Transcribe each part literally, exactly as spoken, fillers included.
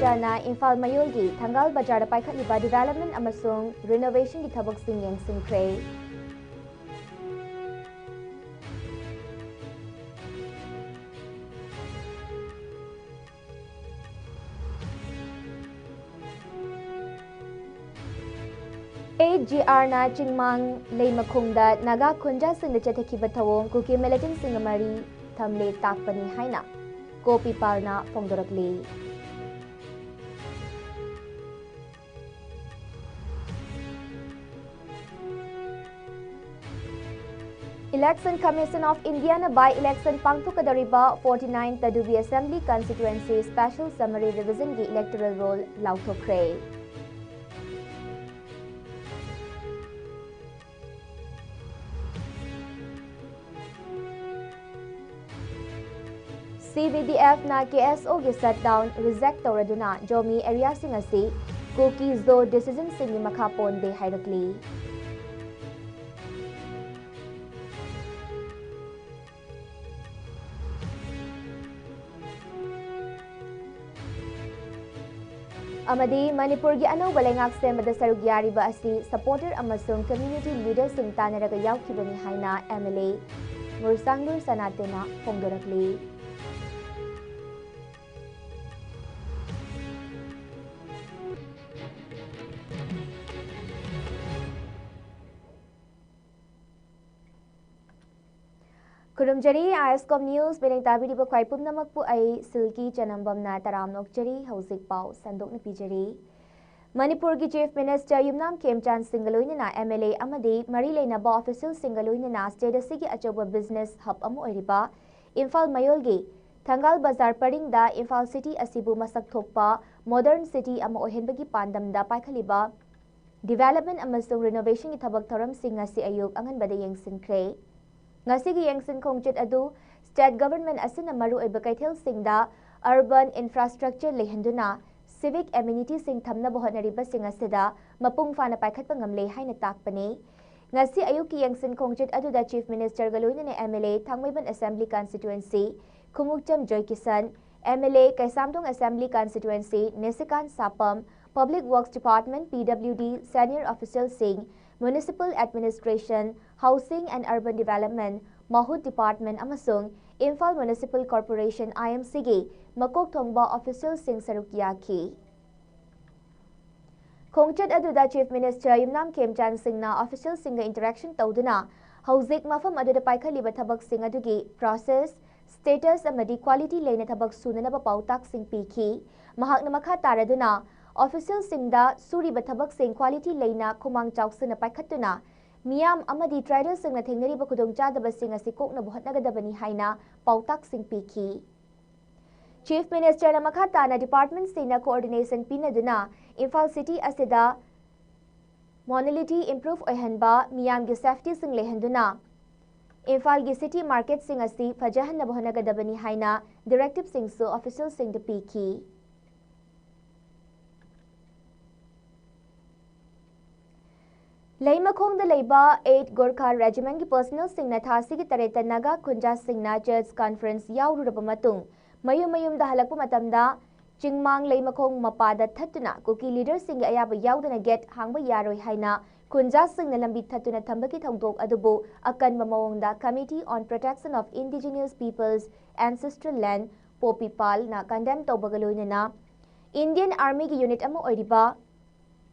ꯅ ꯏꯝꯐꯥꯜ ꯃꯌꯣꯜꯒꯤ ꯊꯪꯒꯥꯜ ꯕꯖꯥꯔꯗ ꯄꯥꯏꯈꯠꯂꯤꯕ development ꯑꯃꯁꯨꯡ renovationꯒꯤ ꯊꯕꯛꯁꯤꯡ ꯌꯦꯡꯁꯤꯟꯈ꯭ꯔꯦ꯫ ꯑꯦ ꯖꯤ ꯑꯥꯔꯅ ꯆꯤꯡꯃꯥꯡ ꯂꯩꯃꯈꯣꯡꯗ ꯅꯥꯒꯥ ꯈꯨꯟꯖꯥꯁꯤꯡꯗ ꯆꯠꯊꯈꯤꯕ ꯊꯧꯑꯣꯡ ꯀꯨꯀꯤ militantꯁꯤꯡꯒ ꯃꯔꯤ ꯊꯝꯂꯦ ꯇꯥꯛꯄꯅꯤ ꯍꯥꯏꯅ ꯀꯣꯄꯤꯄꯥꯜꯅ ꯐꯣꯡꯗꯣꯔꯛꯂꯤ꯫ Election Commission of Indiaꯅ by-election ꯄꯥꯡꯊꯣꯛꯀꯗꯧꯔꯤꯕ forty-nine Tadubi Assembly Constituency Special Summary Revisionꯒꯤ electoral roll ꯂꯥꯎꯊꯣꯛꯈ꯭ꯔꯦ꯫ C V D Fꯅ K S Oꯒꯤ shutdown reject ꯇꯧꯔꯗꯨꯅ Zomi areaꯁꯤꯡ ꯑꯁꯤ Kuki Zo decisionꯁꯤꯡꯒꯤ ꯃꯈꯥ ꯄꯣꯟꯗꯦ ꯍꯥꯏꯔꯛꯂꯤ꯫ ꯑꯃꯗꯤ ꯃꯅꯤꯄꯨꯔꯒꯤ ꯑꯅꯧꯕ ꯂꯩꯉꯥꯛ ꯁꯦꯝꯕꯗ ꯁꯔꯨꯛ ꯌꯥꯔꯤꯕ ꯑꯁꯤ supporter ꯑꯃꯁꯨꯡ community leaderꯁꯤꯡ ꯇꯥꯟꯅꯔꯒ ꯌꯥꯎꯈꯤꯕꯅꯤ ꯍꯥꯏꯅ M L A ꯃꯨꯔꯁꯥꯡꯂꯨꯔ ꯁꯅꯥꯇꯦꯅ ꯐꯣꯡꯗꯣꯔꯛꯂꯤ꯫ ꯈꯨꯔꯨꯝꯖꯔꯤ, ISCOM News ꯃꯤꯠꯌꯦꯡ ꯇꯥꯕꯤꯔꯤꯕ ꯈ꯭ꯋꯥꯏ ꯄꯨꯝꯅꯃꯛꯄꯨ ꯑꯩ ꯁꯤꯜꯀꯤ ꯆꯅꯝꯕꯝꯅ ꯇꯔꯥꯝꯅ ꯑꯣꯛꯆꯔꯤ꯫ ꯍꯧꯖꯤꯛ ꯄꯥꯎ ꯁꯟꯗꯣꯛꯅ ꯄꯤꯖꯔꯤ꯫ ꯃꯅꯤꯄꯨꯔꯒꯤ Chief Minister ꯌꯨꯝꯅꯥꯝ ꯈꯦꯝꯆꯥꯟ ꯁꯤꯡꯒ ꯂꯣꯏꯅꯅ M L A ꯑꯃꯗꯤ ꯃꯔꯤ ꯂꯩꯅꯕ officialꯁꯤꯡꯒ ꯂꯣꯏꯅꯅ state ꯑꯁꯤꯒꯤ ꯑꯆꯧꯕ business hub ꯑꯃ ꯑꯣꯏꯔꯤꯕ ꯏꯝꯐꯥꯜ ꯃꯌꯣꯜꯒꯤ ꯊꯪꯒꯥꯜ ꯕꯖꯥꯔ ꯄꯔꯤꯡꯗ ꯏꯝꯐꯥꯜ city ꯑꯁꯤꯕꯨ ꯃꯁꯛ ꯊꯣꯛꯄ modern city ꯑꯃ ꯑꯣꯏꯍꯟꯕꯒꯤ ꯄꯥꯟꯗꯝꯗ ꯄꯥꯏꯈꯠꯂꯤꯕ development ꯑꯃꯁꯨꯡ renovationꯒꯤ ꯊꯕꯛ ꯊꯧꯔꯝꯁꯤꯡ ꯉꯁꯤ ꯑꯌꯨꯛ ꯑꯉꯟꯕꯗ ꯌꯦꯡꯁꯤꯟꯈ꯭ꯔꯦ꯫ ꯉꯁꯤꯒꯤ ꯌꯦꯡꯁꯤꯟ ꯈꯣꯡꯆꯠ ꯑꯗꯨ state government ꯑꯁꯤꯅ ꯃꯔꯨꯑꯣꯏꯕ ꯀꯩꯊꯦꯜꯁꯤꯡꯗ urban infrastructure ꯂꯩꯍꯟꯗꯨꯅ civic amenityꯁꯤꯡ ꯊꯝꯅꯕ ꯍꯣꯠꯅꯔꯤꯕꯁꯤꯡ ꯑꯁꯤꯗ ꯃꯄꯨꯡ ꯐꯥꯅ ꯄꯥꯏꯈꯠꯄ ꯉꯝꯂꯦ ꯍꯥꯏꯅ ꯇꯥꯛꯄꯅꯤ꯫ ꯉꯁꯤ ꯑꯌꯨꯛꯀꯤ ꯌꯦꯡꯁꯤꯟ ꯈꯣꯡꯆꯠ ꯑꯗꯨꯗ Chief Ministerꯒ ꯂꯣꯏꯅꯅ M L A Thangmeiband Assembly Constituency Khumukcham Joykishan, MLA, Kaisamthong Assembly Constituency, Nishikant Sapam, Public Works Department, PWD, senior officialꯁꯤꯡ, Municipal Administration, Housing and Urban Development, MAHUD Department ꯑꯃꯁꯨꯡ Imphal Municipal Corporation, IMCꯒꯤ ꯃꯀꯣꯛ ꯊꯣꯡꯕ officialꯁꯤꯡ ꯁꯔꯨꯛ ꯌꯥꯈꯤ꯫ ꯈꯣꯡꯆꯠ ꯑꯗꯨꯗ Chief Minister ꯌꯨꯝꯅꯥꯝ ꯈꯦꯝꯆꯥꯟ ꯁꯤꯡꯅ officialꯁꯤꯡꯒ interaction ꯇꯧꯗꯨꯅ ꯍꯧꯖꯤꯛ ꯃꯐꯝ ꯑꯗꯨꯗ ꯄꯥꯏꯈꯠꯂꯤꯕ ꯊꯕꯛꯁꯤꯡ ꯑꯗꯨꯒꯤ process, status ꯑꯃꯗꯤ quality ꯂꯩꯅ ꯊꯕꯛ ꯁꯨꯅꯅꯕ ꯄꯥꯎꯇꯥꯛꯁꯤꯡ ꯄꯤꯈꯤ꯫ ꯃꯍꯥꯛꯅ ꯃꯈꯥ ꯇꯥꯔꯗꯨꯅ officialꯁꯤꯡꯗ ꯁꯨꯔꯤꯕ ꯊꯕꯛꯁꯤꯡ quality ꯂꯩꯅ ꯈꯨꯃꯥꯡ ꯆꯥꯎꯁꯤꯟꯅ ꯄꯥꯏꯈꯠꯇꯨꯅ ꯃꯤꯌꯥꯝ ꯑꯃꯗꯤ tribalꯁꯤꯡꯅ ꯊꯦꯡꯅꯔꯤꯕ ꯈꯨꯗꯣꯡꯆꯥꯗꯕꯁꯤꯡ ꯑꯁꯤ ꯀꯣꯛꯅꯕ ꯍꯣꯠꯅꯒꯗꯕꯅꯤ ꯍꯥꯏꯅ ꯄꯥꯎꯇꯥꯛꯁꯤꯡ ꯄꯤꯈꯤ꯫ Chief Ministerꯅ ꯃꯈꯥ ꯇꯥꯅ departmentꯁꯤꯡꯅ coordination ꯄꯤꯅꯗꯨꯅ ꯏꯝꯐꯥꯜ city ꯑꯁꯤꯗ morality improve ꯑꯣꯏꯍꯟꯕ, ꯃꯤꯌꯥꯝꯒꯤ safetyꯁꯤꯡ ꯂꯩꯍꯟꯗꯨꯅ ꯏꯝꯐꯥꯜꯒꯤ city marketꯁꯤꯡ ꯑꯁꯤ ꯐꯖꯍꯟꯅꯕ ꯍꯣꯠꯅꯒꯗꯕꯅꯤ ꯍꯥꯏꯅ directiveꯁꯤꯡꯁꯨ officialꯁꯤꯡꯗ ꯄꯤꯈꯤ꯫ ꯂꯩꯃꯈꯣꯡꯗ ꯂꯩꯕ eight Gorkha Regimentꯀꯤ personnelꯁꯤꯡꯅ ꯊꯥ ꯑꯁꯤꯒꯤ ꯇꯔꯦꯠꯇ ꯅꯥꯒꯥ ꯈꯨꯟꯖꯥꯁꯤꯡꯅ church conference ꯌꯥꯎꯔꯨꯔꯕ ꯃꯇꯨꯡ ꯃꯌꯨꯝ ꯃꯌꯨꯝꯗ ꯍꯜꯂꯛꯄ ꯃꯇꯝꯗ ꯆꯤꯡꯃꯥꯡ ꯂꯩꯃꯈꯣꯡ ꯃꯄꯥꯗ ꯊꯠꯇꯨꯅ ꯀꯨꯀꯤ leaderꯁꯤꯡꯒꯤ ꯑꯌꯥꯕ ꯌꯥꯎꯗꯅ gate ꯍꯥꯡꯕ ꯌꯥꯔꯣꯏ ꯍꯥꯏꯅ ꯈꯨꯟꯖꯥꯁꯤꯡꯅ ꯂꯝꯕꯤ ꯊꯠꯇꯨꯅ ꯊꯝꯕꯒꯤ ꯊꯧꯗꯣꯛ ꯑꯗꯨꯕꯨ ꯑꯀꯟꯕ ꯃꯑꯣꯡꯗ Committee on Protection of Indigenous Peoples Ancestral Land, POPIPALꯅ condemn ꯇꯧꯕꯒ ꯂꯣꯏꯅꯅ Indian Armyꯒꯤ unit ꯑꯃ ꯑꯣꯏꯔꯤꯕ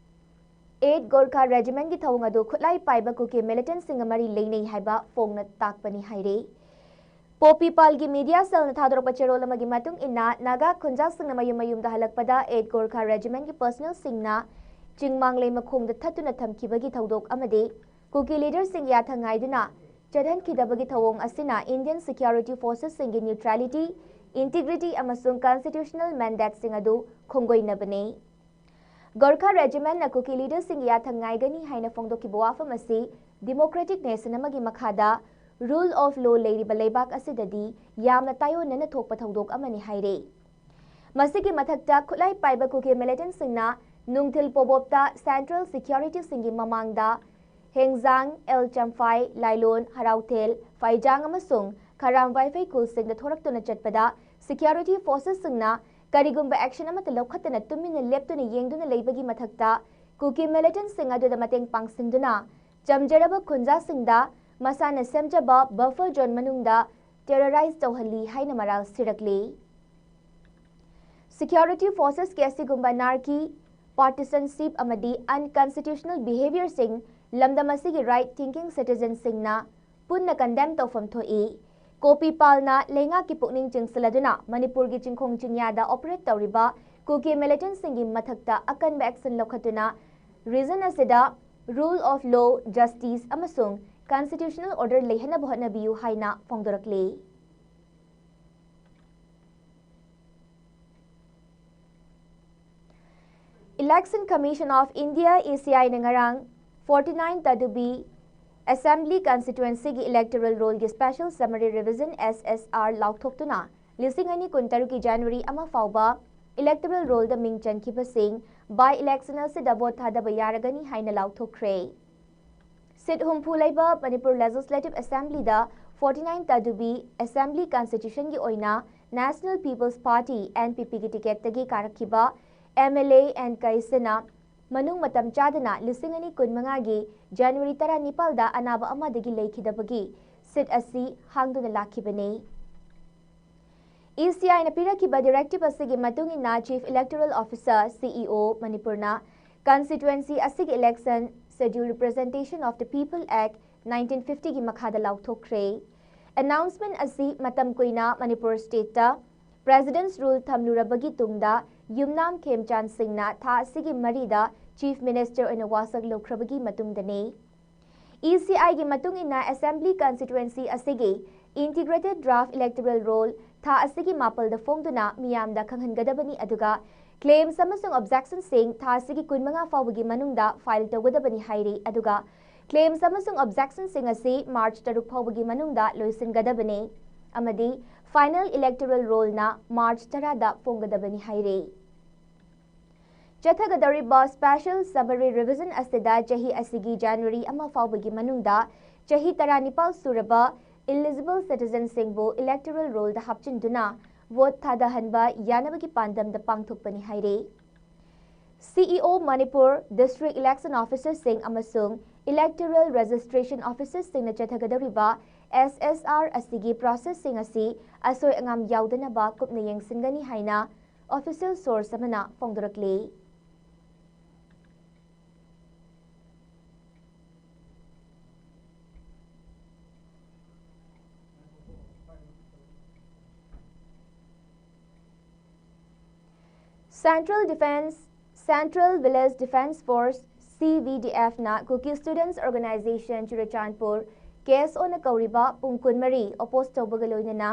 eight Gorkha Regimentꯀꯤ ꯊꯧꯑꯣꯡ ꯑꯗꯨ ꯈꯨꯠꯂꯥꯏ ꯄꯥꯏꯕ ꯀꯨꯀꯤ militantꯁꯤꯡꯒ ꯃꯔꯤ ꯂꯩꯅꯩ ꯍꯥꯏꯕ ꯐꯣꯡꯅ ꯇꯥꯛꯄꯅꯤ ꯍꯥꯏꯔꯤ꯫ ꯄꯣꯄꯤꯄꯥꯜꯒꯤ media cellꯅ ꯊꯥꯗꯣꯔꯛꯄ ꯆꯦꯔꯣꯜ ꯑꯃꯒꯤ ꯃꯇꯨꯡ ꯏꯟꯅ, ꯅꯥꯒꯥ ꯈꯨꯟꯖꯥꯁꯤꯡꯅ ꯃꯌꯨꯝ ꯃꯌꯨꯝꯗ ꯍꯜꯂꯛꯄꯗ eight Gorkha Regimentꯀꯤ personnelꯁꯤꯡꯅ ꯆꯤꯡꯃꯥꯡ ꯂꯩꯃꯈꯣꯡꯗ ꯊꯠꯇꯨꯅ ꯊꯝꯈꯤꯕꯒꯤ ꯊꯧꯗꯣꯛ ꯑꯃꯗꯤ ꯀꯨꯀꯤ leaderꯁꯤꯡꯒꯤ ꯌꯥꯊꯪ ꯉꯥꯏꯗꯨꯅ ꯆꯠꯍꯟꯈꯤꯗꯕꯒꯤ ꯊꯧꯑꯣꯡ ꯑꯁꯤꯅ Indian security forcesꯁꯤꯡꯒꯤ neutrality, integrity ꯑꯃꯁꯨꯡ constitutional mandateꯁꯤꯡ ꯑꯗꯨ ꯈꯣꯡꯒꯣꯏꯅꯕꯅꯤ꯫ Gorkha Regimentꯅ ꯀꯨꯀꯤ leaderꯁꯤꯡꯒꯤ ꯌꯥꯊꯪ ꯉꯥꯏꯒꯅꯤ ꯍꯥꯏꯅ ꯐꯣꯡꯗꯣꯛꯈꯤꯕ ꯋꯥꯐꯝ ꯑꯁꯤ democratic nation ꯑꯃꯒꯤ ꯃꯈꯥꯗ rule of law ꯂꯩꯔꯤꯕ ꯂꯩꯕꯥꯛ ꯑꯁꯤꯗꯗꯤ ꯌꯥꯝꯅ ꯇꯥꯏꯑꯣꯟꯅꯅ ꯊꯣꯛꯄ ꯊꯧꯗꯣꯛ ꯑꯃꯅꯤ ꯍꯥꯏꯔꯤ꯫ ꯃꯁꯤꯒꯤ ꯃꯊꯛꯇ, ꯈꯨꯠꯂꯥꯏ ꯄꯥꯏꯕ ꯀꯨꯀꯤ militantꯁꯤꯡꯅ ꯅꯨꯡꯊꯤꯜ ꯄꯣꯕꯣꯞꯇ central securityꯁꯤꯡꯒꯤ ꯃꯃꯥꯡꯗ ꯍꯦꯡꯖꯥꯡ, ꯑꯦꯜ ꯆꯝꯐꯥꯏ, ꯂꯥꯏꯂꯣꯟ, ꯍꯔꯥꯎꯊꯦꯜ, ꯐꯩꯖꯥꯡ ꯑꯃꯁꯨꯡ ꯈꯔꯥꯝ ꯋꯥꯏꯐꯩ ꯈꯨꯜꯁꯤꯡꯗ ꯊꯣꯔꯛꯇꯨꯅ ꯆꯠꯄꯗ Security forcesꯁꯤꯡꯅ ꯀꯔꯤꯒꯨꯝꯕ action ꯑꯃꯠꯇ ꯂꯧꯈꯠꯇꯅ ꯇꯨꯃꯤꯟꯅ ꯂꯦꯞꯇꯨꯅ ꯌꯦꯡꯗꯨꯅ ꯂꯩꯕꯒꯤ ꯃꯊꯛꯇ, ꯀꯨꯀꯤ militantꯁꯤꯡ ꯑꯗꯨꯗ ꯃꯇꯦꯡ ꯄꯥꯡꯁꯤꯟꯗꯨꯅ ꯆꯝꯖꯔꯕ ꯈꯨꯟꯖꯥꯁꯤꯡꯗ ꯃꯁꯥꯅ ꯁꯦꯝꯖꯕ buffer zone ꯃꯅꯨꯡꯗ terrorize ꯇꯧꯍꯜꯂꯤ ꯍꯥꯏꯅ ꯃꯔꯥꯜ ꯁꯤꯔꯛꯂꯤ꯫ Security forcesꯀꯤ ꯑꯁꯤꯒꯨꯝꯕ anarchy, partisanship ꯑꯃꯗꯤ unconstitutional behaviourꯁꯤꯡ ꯂꯝꯗꯝ ꯑꯁꯤꯒꯤ right thinking citizenꯁꯤꯡꯅ ꯄꯨꯟꯅ condemn ꯇꯧꯐꯝ ꯊꯣꯛꯏ꯫ ꯀꯣꯄꯤ ꯄꯥꯜꯅ ꯂꯩꯉꯥꯛꯀꯤ ꯄꯨꯛꯅꯤꯡ ꯆꯤꯡꯁꯤꯜꯂꯗꯨꯅ ꯃꯅꯤꯄꯨꯔꯒꯤ ꯆꯤꯡꯈꯣꯡ ꯆꯤꯡꯌꯥꯗ operate ꯇꯧꯔꯤꯕ ꯀꯨꯀꯤ militantꯁꯤꯡꯒꯤ ꯃꯊꯛꯇ ꯑꯀꯟꯕ action ꯂꯧꯈꯠꯇꯨꯅ region ꯑꯁꯤꯗ rule of law, justice ꯑꯃꯁꯨꯡ constitutional order ꯂꯩꯍꯟꯅꯕ ꯍꯣꯠꯅꯕꯤꯌꯨ ꯍꯥꯏꯅ ꯐꯣꯡꯗꯣꯔꯛꯂꯤ꯫ Election Commission of India, ECIꯅ ꯉꯔꯥꯡ forty-nine Tadubi Assembly Constituencyꯒꯤ electoral rollꯒꯤ special summary revision, SSR, ꯂꯥꯎꯊꯣꯛꯇꯨꯅ ꯂꯤꯁꯤꯡ ꯑꯅꯤ ꯀꯨꯟꯇꯔꯨꯛꯀꯤ January ꯑꯃ ꯐꯥꯎꯕ electoral rollꯗ ꯃꯤꯡ ꯆꯟꯈꯤꯕꯁꯤꯡ by election ꯑꯁꯤꯗ vote ꯊꯥꯗꯕ ꯌꯥꯔꯒꯅꯤ ꯍꯥꯏꯅ ꯂꯥꯎꯊꯣꯛꯈ꯭ꯔꯦ꯫ Seat ꯍꯨꯝꯐꯨ ꯂꯩꯕ Manipur Legislative Assemblyꯗ forty-nine Tadubi Assembly Constituencyꯒꯤ ꯑꯣꯏꯅ National People's Party, NPPꯒꯤ ticketꯇꯒꯤ ꯀꯥꯔꯛꯈꯤꯕ MLA N ꯀꯩꯁꯅ ꯃꯅꯨꯡ ꯃꯇꯝ ꯆꯥꯗꯅ ꯂꯤꯁꯤꯡ ꯑꯅꯤ ꯀꯨꯟꯃꯉꯥꯒꯤ January ꯇꯔꯥꯅꯤꯄꯥꯜꯗ ꯑꯅꯥꯕ ꯑꯃꯗꯒꯤ ꯂꯩꯈꯤꯗꯕꯒꯤ seat ꯑꯁꯤ ꯍꯥꯡꯗꯨꯅ ꯂꯥꯛꯈꯤꯕꯅꯤ꯫ ECIꯅ ꯄꯤꯔꯛꯈꯤꯕ directive ꯑꯁꯤꯒꯤ ꯃꯇꯨꯡ ꯏꯟꯅ Chief Electoral Officer, CEO, ꯃꯅꯤꯄꯨꯔꯅ constituency ꯑꯁꯤꯒꯤ election Scheduled Representation of the People Act nineteen fiftyꯒꯤ ꯃꯈꯥꯗ ꯂꯥꯎꯊꯣꯛꯈ꯭ꯔꯦ꯫ Announcement ꯑꯁꯤ ꯃꯇꯝ ꯀꯨꯏꯅ ꯃꯅꯤꯄꯨꯔ stateꯇ President's Rule ꯊꯝꯂꯨꯔꯕꯒꯤ ꯇꯨꯡꯗ ꯌꯨꯝꯅꯥꯝ ꯈꯦꯝꯆꯥꯟ ꯁꯤꯡꯅ ꯊꯥ ꯑꯁꯤꯒꯤ ꯃꯔꯤꯗ Chief Minister ꯑꯣꯏꯅ ꯋꯥꯁꯛ ꯂꯧꯈ꯭ꯔꯕꯒꯤ ꯃꯇꯨꯡꯗꯅꯤ꯫ ECIꯒꯤ ꯃꯇꯨꯡ ꯏꯟꯅ Assembly Constituency ꯑꯁꯤꯒꯤ Integrated Draft Electoral Roll ꯊꯥ ꯑꯁꯤꯒꯤ ꯃꯥꯄꯜꯗ ꯐꯣꯡꯗꯨꯅ ꯃꯤꯌꯥꯝꯗ ꯈꯪꯍꯟꯒꯗꯕꯅꯤ, ꯑꯗꯨꯒ claims ꯑꯃꯁꯨꯡ objectionꯁꯤꯡ ꯊꯥ ꯑꯁꯤꯒꯤ ꯀꯨꯟꯃꯉꯥ ꯐꯥꯎꯕꯒꯤ ꯃꯅꯨꯡꯗ file ꯇꯧꯒꯗꯕꯅꯤ ꯍꯥꯏꯔꯤ꯫ ꯑꯗꯨꯒ claims ꯑꯃꯁꯨꯡ objectionꯁꯤꯡ ꯑꯁꯤ March ꯇꯔꯨꯛ ꯐꯥꯎꯕꯒꯤ ꯃꯅꯨꯡꯗ ꯂꯣꯏꯁꯤꯟꯒꯗꯕꯅꯤ ꯑꯃꯗꯤ final electoral rollꯅ March ꯇꯔꯥꯗ ꯐꯣꯡꯒꯗꯕꯅꯤ ꯍꯥꯏꯔꯤ꯫ ꯆꯠꯊꯒꯗꯧꯔꯤꯕ special summary revision ꯑꯁꯤꯗ ꯆꯍꯤ ꯑꯁꯤꯒꯤ January ꯑꯃ ꯐꯥꯎꯕꯒꯤ ꯃꯅꯨꯡꯗ ꯆꯍꯤ ꯇꯔꯥꯅꯤꯄꯥꯜ ꯁꯨꯔꯕ eligible citizenꯁꯤꯡꯕꯨ electoral rollꯗ ꯍꯥꯞꯆꯤꯟꯗꯨꯅ ꯚꯣꯠ ꯊꯥꯗꯍꯟꯕ ꯌꯥꯅꯕꯒꯤ ꯄꯥꯟꯗꯝꯗ ꯄꯥꯡꯊꯣꯛꯄꯅꯤ ꯍꯥꯏꯔꯤ꯫ CEO ꯃꯅꯤꯄꯨꯔ, District Election Officerꯁꯤꯡ ꯑꯃꯁꯨꯡ Electoral Registration Officerꯁꯤꯡꯅ ꯆꯠꯊꯒꯗꯧꯔꯤꯕ SSR ꯑꯁꯤꯒꯤ processꯁꯤꯡ ꯑꯁꯤ ꯑꯁꯣꯏ ꯑꯉꯥꯝ ꯌꯥꯎꯗꯅꯕ ꯀꯨꯞꯅ ꯌꯦꯡꯁꯤꯟꯒꯅꯤ ꯍꯥꯏꯅ official source ꯑꯃꯅ ꯐꯣꯡꯗꯣꯔꯛꯂꯤ꯫ Central Defense, Central Village Defense Force, CVDFꯅ Kuki Students Organisation Churachandpur, KSOꯅ ꯀꯧꯔꯤꯕ ꯄꯨꯡ ꯀꯨꯟꯃꯔꯤ oppose ꯇꯧꯕꯒ ꯂꯣꯏꯅꯅ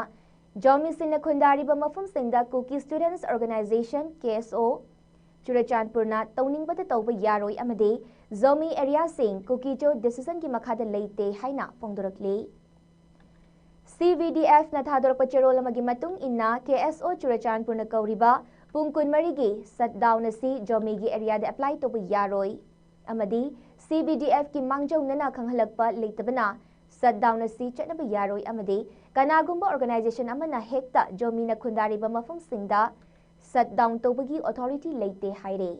ꯖꯣꯃꯤꯁꯤꯡꯅ ꯈꯨꯟꯗꯥꯔꯤꯕ ꯃꯐꯝꯁꯤꯡꯗ Kuki Students Organisation, KSO, ꯆꯨꯔꯆꯥꯟꯄꯨꯔꯅ ꯇꯧꯅꯤꯡꯕꯇ ꯇꯧꯕ ꯌꯥꯔꯣꯏ ꯑꯃꯗꯤ ꯖꯣꯃꯤ areaꯁꯤꯡ ꯀꯨꯀꯤꯖꯣ decisionꯒꯤ ꯃꯈꯥꯗ ꯂꯩꯇꯦ ꯍꯥꯏꯅ ꯐꯣꯡꯗꯣꯔꯛꯂꯤ꯫ CVDFꯅ ꯊꯥꯗꯣꯔꯛꯄ ꯆꯦꯔꯣꯜ ꯑꯃꯒꯤ ꯃꯇꯨꯡ ꯏꯟꯅ, KSO ꯆꯨꯔꯆꯥꯟꯄꯨꯔꯅ ꯀꯧꯔꯤꯕ ꯄꯨꯡ ꯀꯨꯟꯃꯔꯤꯒꯤ shutdown ꯑꯁꯤ ꯖꯣꯃꯤꯒꯤ areaꯗ apply ꯇꯧꯕ ꯌꯥꯔꯣꯏ ꯑꯃꯗꯤ CVDFꯀꯤ ꯃꯥꯡꯖꯧꯅꯅ ꯈꯪꯍꯜꯂꯛꯄ ꯂꯩꯇꯕꯅ shutdown ꯑꯁꯤ ꯆꯠꯅꯕ ꯌꯥꯔꯣꯏ ꯑꯃꯗꯤ ꯀꯅꯥꯒꯨꯝꯕ organisation ꯑꯃꯅ ꯍꯦꯛꯇ ꯖꯣꯃꯤꯅ ꯈꯨꯟꯗꯥꯔꯤꯕ ꯃꯐꯝꯁꯤꯡꯗ shutdown ꯇꯧꯕꯒꯤ authority ꯂꯩꯇꯦ ꯍꯥꯏꯔꯦ꯫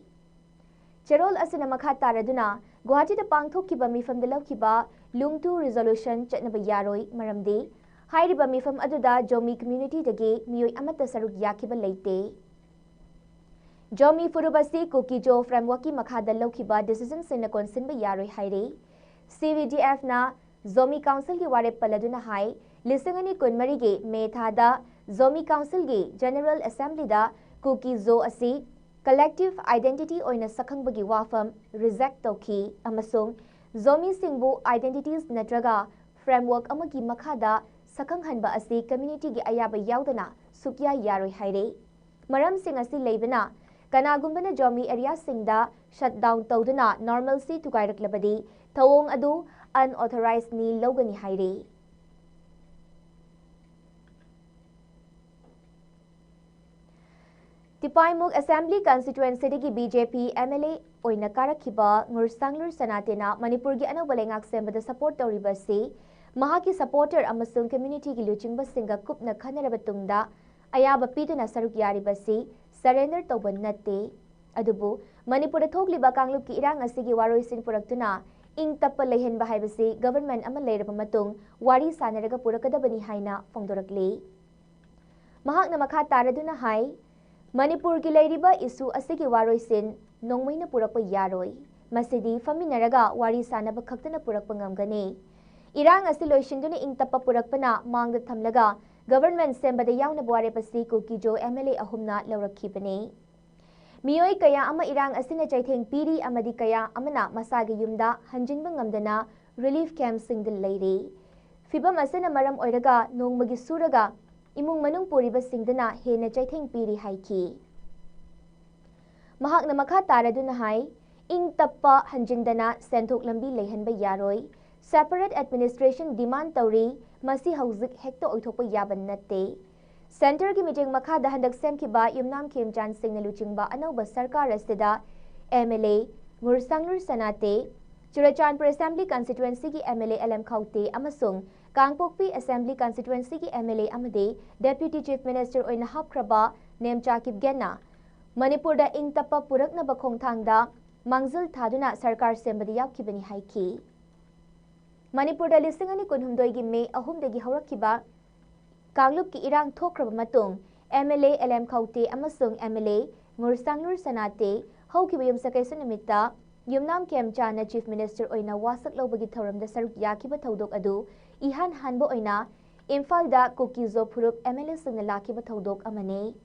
ꯆꯦꯔꯣꯜ ꯑꯁꯤꯅ ꯃꯈꯥ ꯇꯥꯔꯗꯨꯅ ꯒꯨꯋꯥꯍꯥꯇꯤꯗ ꯄꯥꯡꯊꯣꯛꯈꯤꯕ ꯃꯤꯐꯝꯗ ꯂꯧꯈꯤꯕ ꯂꯨꯡꯇꯨ resolution ꯆꯠꯅꯕ ꯌꯥꯔꯣꯏ, ꯃꯔꯝꯗꯤ ꯍꯥꯏꯔꯤꯕ ꯃꯤꯐꯝ ꯑꯗꯨꯗ ꯖꯣꯃꯤ communityꯗꯒꯤ ꯃꯤꯑꯣꯏ ꯑꯃꯠꯇ ꯁꯔꯨꯛ ꯌꯥꯈꯤꯕ ꯂꯩꯇꯦ꯫ ꯖꯣꯃꯤ ꯐꯨꯔꯨꯞ ꯑꯁꯤ ꯀꯨꯀꯤꯖꯣ frameworkꯀꯤ ꯃꯈꯥꯗ ꯂꯧꯈꯤꯕ decisionꯁꯤꯡꯅ ꯀꯣꯟꯁꯤꯟꯕ ꯌꯥꯔꯣꯏ ꯍꯥꯏꯔꯤ꯫ CVDFꯅ ꯖꯣꯃꯤ Councilꯒꯤ ꯋꯥꯔꯦꯞ ꯄꯜꯂꯗꯨꯅ ꯍꯥꯏ, ꯂꯤꯁꯤꯡ ꯑꯅꯤ ꯀꯨꯟꯃꯔꯤꯒꯤ ꯃꯦ ꯊꯥꯗ ꯖꯣꯃꯤ Councilꯒꯤ General Assemblyꯗ ꯀꯨꯀꯤꯖꯣ ꯑꯁꯤ collective identity ꯑꯣꯏꯅ ꯁꯛꯈꯪꯕꯒꯤ ꯋꯥꯐꯝ reject ꯇꯧꯈꯤ ꯑꯃꯁꯨꯡ ꯖꯣꯃꯤꯁꯤꯡꯕꯨ identities ꯅꯠꯇ꯭ꯔꯒ framework ꯑꯃꯒꯤ ꯃꯈꯥꯗ ꯁꯛꯈꯪꯍꯟꯕ ꯑꯁꯤ communityꯒꯤ ꯑꯌꯥꯕ ꯌꯥꯎꯗꯅ ꯁꯨꯛꯌꯥ ꯌꯥꯔꯣꯏ ꯍꯥꯏꯔꯦ꯫ ꯃꯔꯝꯁꯤꯡ ꯑꯁꯤ ꯂꯩꯕꯅ ꯀꯅꯥꯒꯨꯝꯕꯅ ꯖꯣꯃꯤ areaꯁꯤꯡꯗ shutdown ꯇꯧꯗꯨꯅ normalcy ꯊꯨꯒꯥꯏꯔꯛꯂꯕꯗꯤ ꯊꯧꯑꯣꯡ ꯑꯗꯨ unauthorizedꯅꯤ ꯂꯧꯒꯅꯤ ꯍꯥꯏꯔꯤ꯫ ꯇꯤꯄꯥꯏꯃꯨꯛ Assembly Constituencyꯗꯒꯤ BJP MLA ꯑꯣꯏꯅ ꯀꯥꯔꯛꯈꯤꯕ ꯉꯨꯔꯁꯥꯡꯂꯨꯔ ꯁꯅꯥꯇꯦꯅ ꯃꯅꯤꯄꯨꯔꯒꯤ ꯑꯅꯧꯕ ꯂꯩꯉꯥꯛ ꯁꯦꯝꯕꯗ support ꯇꯧꯔꯤꯕ ꯑꯁꯤ ꯃꯍꯥꯛꯀꯤ supporter ꯑꯃꯁꯨꯡ communityꯒꯤ ꯂꯨꯆꯤꯡꯕꯁꯤꯡꯒ ꯀꯨꯞꯅ ꯈꯟꯅꯔꯕ ꯇꯨꯡꯗ ꯑꯌꯥꯕ ꯄꯤꯗꯨꯅ ꯁꯔꯨꯛ ꯌꯥꯔꯤꯕꯁꯤ surrender ꯇꯧꯕ ꯅꯠꯇꯦ꯫ ꯑꯗꯨꯕꯨ ꯃꯅꯤꯄꯨꯔꯗ ꯊꯣꯛꯂꯤꯕ ꯀꯥꯡꯂꯨꯞꯀꯤ ꯏꯔꯥꯡ ꯑꯁꯤꯒꯤ ꯋꯥꯔꯣꯏꯁꯤꯟ ꯄꯨꯔꯛꯇꯨꯅ ꯏꯪ ꯇꯞꯄ ꯂꯩꯍꯟꯕ ꯍꯥꯏꯕꯁꯤ government ꯑꯃ ꯂꯩꯔꯕ ꯃꯇꯨꯡ ꯋꯥꯔꯤ ꯁꯥꯟꯅꯔꯒ ꯄꯨꯔꯛꯀꯗꯕꯅꯤ ꯍꯥꯏꯅ ꯐꯣꯡꯗꯣꯔꯛꯂꯤ꯫ ꯃꯍꯥꯛꯅ ꯃꯈꯥ ꯇꯥꯔꯗꯨꯅ ꯍꯥꯏ, ꯃꯅꯤꯄꯨꯔꯒꯤ ꯂꯩꯔꯤꯕ issue ꯑꯁꯤꯒꯤ ꯋꯥꯔꯣꯏꯁꯤꯟ ꯅꯣꯡꯃꯩꯅ ꯄꯨꯔꯛꯄ ꯌꯥꯔꯣꯏ꯫ ꯃꯁꯤꯗꯤ ꯐꯝꯃꯤꯟꯅꯔꯒ ꯋꯥꯔꯤ ꯁꯥꯅꯕ ꯈꯛꯇꯅ ꯄꯨꯔꯛꯄ ꯉꯝꯒꯅꯤ꯫ ꯏꯔꯥꯡ ꯑꯁꯤ ꯂꯣꯏꯁꯤꯟꯗꯨꯅ ꯏꯪ ꯇꯞꯄ ꯄꯨꯔꯛꯄꯅ ꯃꯥꯡꯗ ꯊꯝꯂꯒ government ꯁꯦꯝꯕꯗ ꯌꯥꯎꯅꯕ ꯋꯥꯔꯦꯞ ꯑꯁꯤ ꯀꯨꯀꯤꯖꯣ M L A ꯑꯍꯨꯝꯅ ꯂꯧꯔꯛꯈꯤꯕꯅꯤ꯫ ꯃꯤꯑꯣꯏ ꯀꯌꯥ ꯑꯃ ꯏꯔꯥꯡ ꯑꯁꯤꯅ ꯆꯩꯊꯦꯡ ꯄꯤꯔꯤ ꯑꯃꯗꯤ ꯀꯌꯥ ꯑꯃꯅ ꯃꯁꯥꯒꯤ ꯌꯨꯝꯗ ꯍꯟꯖꯤꯟꯕ ꯉꯝꯗꯅ relief camp ꯁꯤꯡꯗ ꯂꯩꯔꯤ꯫ ꯐꯤꯚꯝ ꯑꯁꯤꯅ ꯃꯔꯝ ꯑꯣꯏꯔꯒ ꯅꯣꯡꯃꯒꯤ ꯁꯨꯔꯒ ꯏꯃꯨꯡ ꯃꯅꯨꯡ ꯄꯨꯔꯤꯕꯁꯤꯡꯗꯅ ꯍꯦꯟꯅ ꯆꯩꯊꯦꯡ ꯄꯤꯔꯤ ꯍꯥꯏꯈꯤ꯫ ꯃꯍꯥꯛꯅ ꯃꯈꯥ ꯇꯥꯔꯗꯨꯅ ꯍꯥꯏ, ꯏꯪ ꯇꯞꯄ ꯍꯟꯖꯤꯟꯗꯅ ꯁꯦꯟꯊꯣꯛ ꯂꯝꯕꯤ ꯂꯩꯍꯟꯕ ꯌꯥꯔꯣꯏ꯫ Separate administration demand ꯇꯧꯔꯤ, ꯃꯁꯤ ꯍꯧꯖꯤꯛ ꯍꯦꯛꯇ ꯑꯣꯏꯊꯣꯛꯄ ꯌꯥꯕ ꯅꯠꯇꯦ꯫ Centreꯒꯤ ꯃꯤꯠꯌꯦꯡ ꯃꯈꯥꯗ ꯍꯟꯗꯛ ꯁꯦꯝꯈꯤꯕ ꯌꯨꯝꯅꯥꯝ ꯈꯦꯝꯆꯥꯟꯁꯤꯡꯅ ꯂꯨꯆꯤꯡꯕ ꯑꯅꯧꯕ ꯁꯔꯀꯥꯔ ꯑꯁꯤꯗ M L A ꯉꯨꯔꯁꯥꯡꯂꯨꯔ ꯁꯅꯥꯇꯦ, Churachandpur Assembly Constituencyꯒꯤ M L A L M ꯈꯧꯇꯦ ꯑꯃꯁꯨꯡ ꯀꯥꯡꯄꯣꯛꯄꯤ Assembly Constituencyꯒꯤ M L A ꯑꯃꯗꯤ Deputy Chief Minister ꯑꯣꯏꯅ ꯍꯥꯞꯈ꯭ꯔꯕ ꯅꯦꯝꯆꯥ ꯀꯤꯞꯒꯦꯟꯅ ꯃꯅꯤꯄꯨꯔꯗ ꯏꯪ ꯇꯞꯄ ꯄꯨꯔꯛꯅꯕ ꯈꯣꯡꯊꯥꯡꯗ ꯃꯥꯡꯖꯤꯜ ꯊꯥꯗꯨꯅ ꯁꯔꯀꯥꯔ ꯁꯦꯝꯕꯗ ꯌꯥꯎꯈꯤꯕꯅꯤ ꯍꯥꯏꯈꯤ꯫ ꯃꯅꯤꯄꯨꯔꯗ ꯂꯤꯁꯤꯡ ꯑꯅꯤ ꯀꯨꯟꯍꯨꯝꯗꯣꯏꯒꯤ ꯃꯦ ꯑꯍꯨꯝꯗꯒꯤ ꯍꯧꯔꯛꯈꯤꯕ ꯀꯥꯡꯂꯨꯞꯀꯤ ꯏꯔꯥꯡ ꯊꯣꯛꯈ꯭ꯔꯕ ꯃꯇꯨꯡ, M L A L M ꯈꯧꯇꯦ ꯑꯃꯁꯨꯡ M L A ꯉꯨꯔꯁꯥꯡꯂꯨꯔ ꯁꯅꯥꯇꯦ ꯍꯧꯈꯤꯕ ꯌꯨꯝꯁꯀꯩꯁ ꯅꯨꯃꯤꯠꯇ ꯌꯨꯝꯅꯥꯝ ꯈꯦꯝꯆꯥꯟꯅ Chief Minister ꯑꯣꯏꯅ ꯋꯥꯁꯛ ꯂꯧꯕꯒꯤ ꯊꯧꯔꯝꯗ ꯁꯔꯨꯛ ꯌꯥꯈꯤꯕ ꯊꯧꯗꯣꯛ ꯑꯗꯨ ꯏꯍꯥꯟ ꯍꯥꯟꯕ ꯑꯣꯏꯅ ꯏꯝꯐꯥꯜꯗ ꯀꯨꯀꯤꯖꯣ ꯐꯨꯔꯨꯞ M L Aꯁꯤꯡꯅ ꯂꯥꯛꯈꯤꯕ ꯊꯧꯗꯣꯛ ꯑꯃꯅꯤ꯫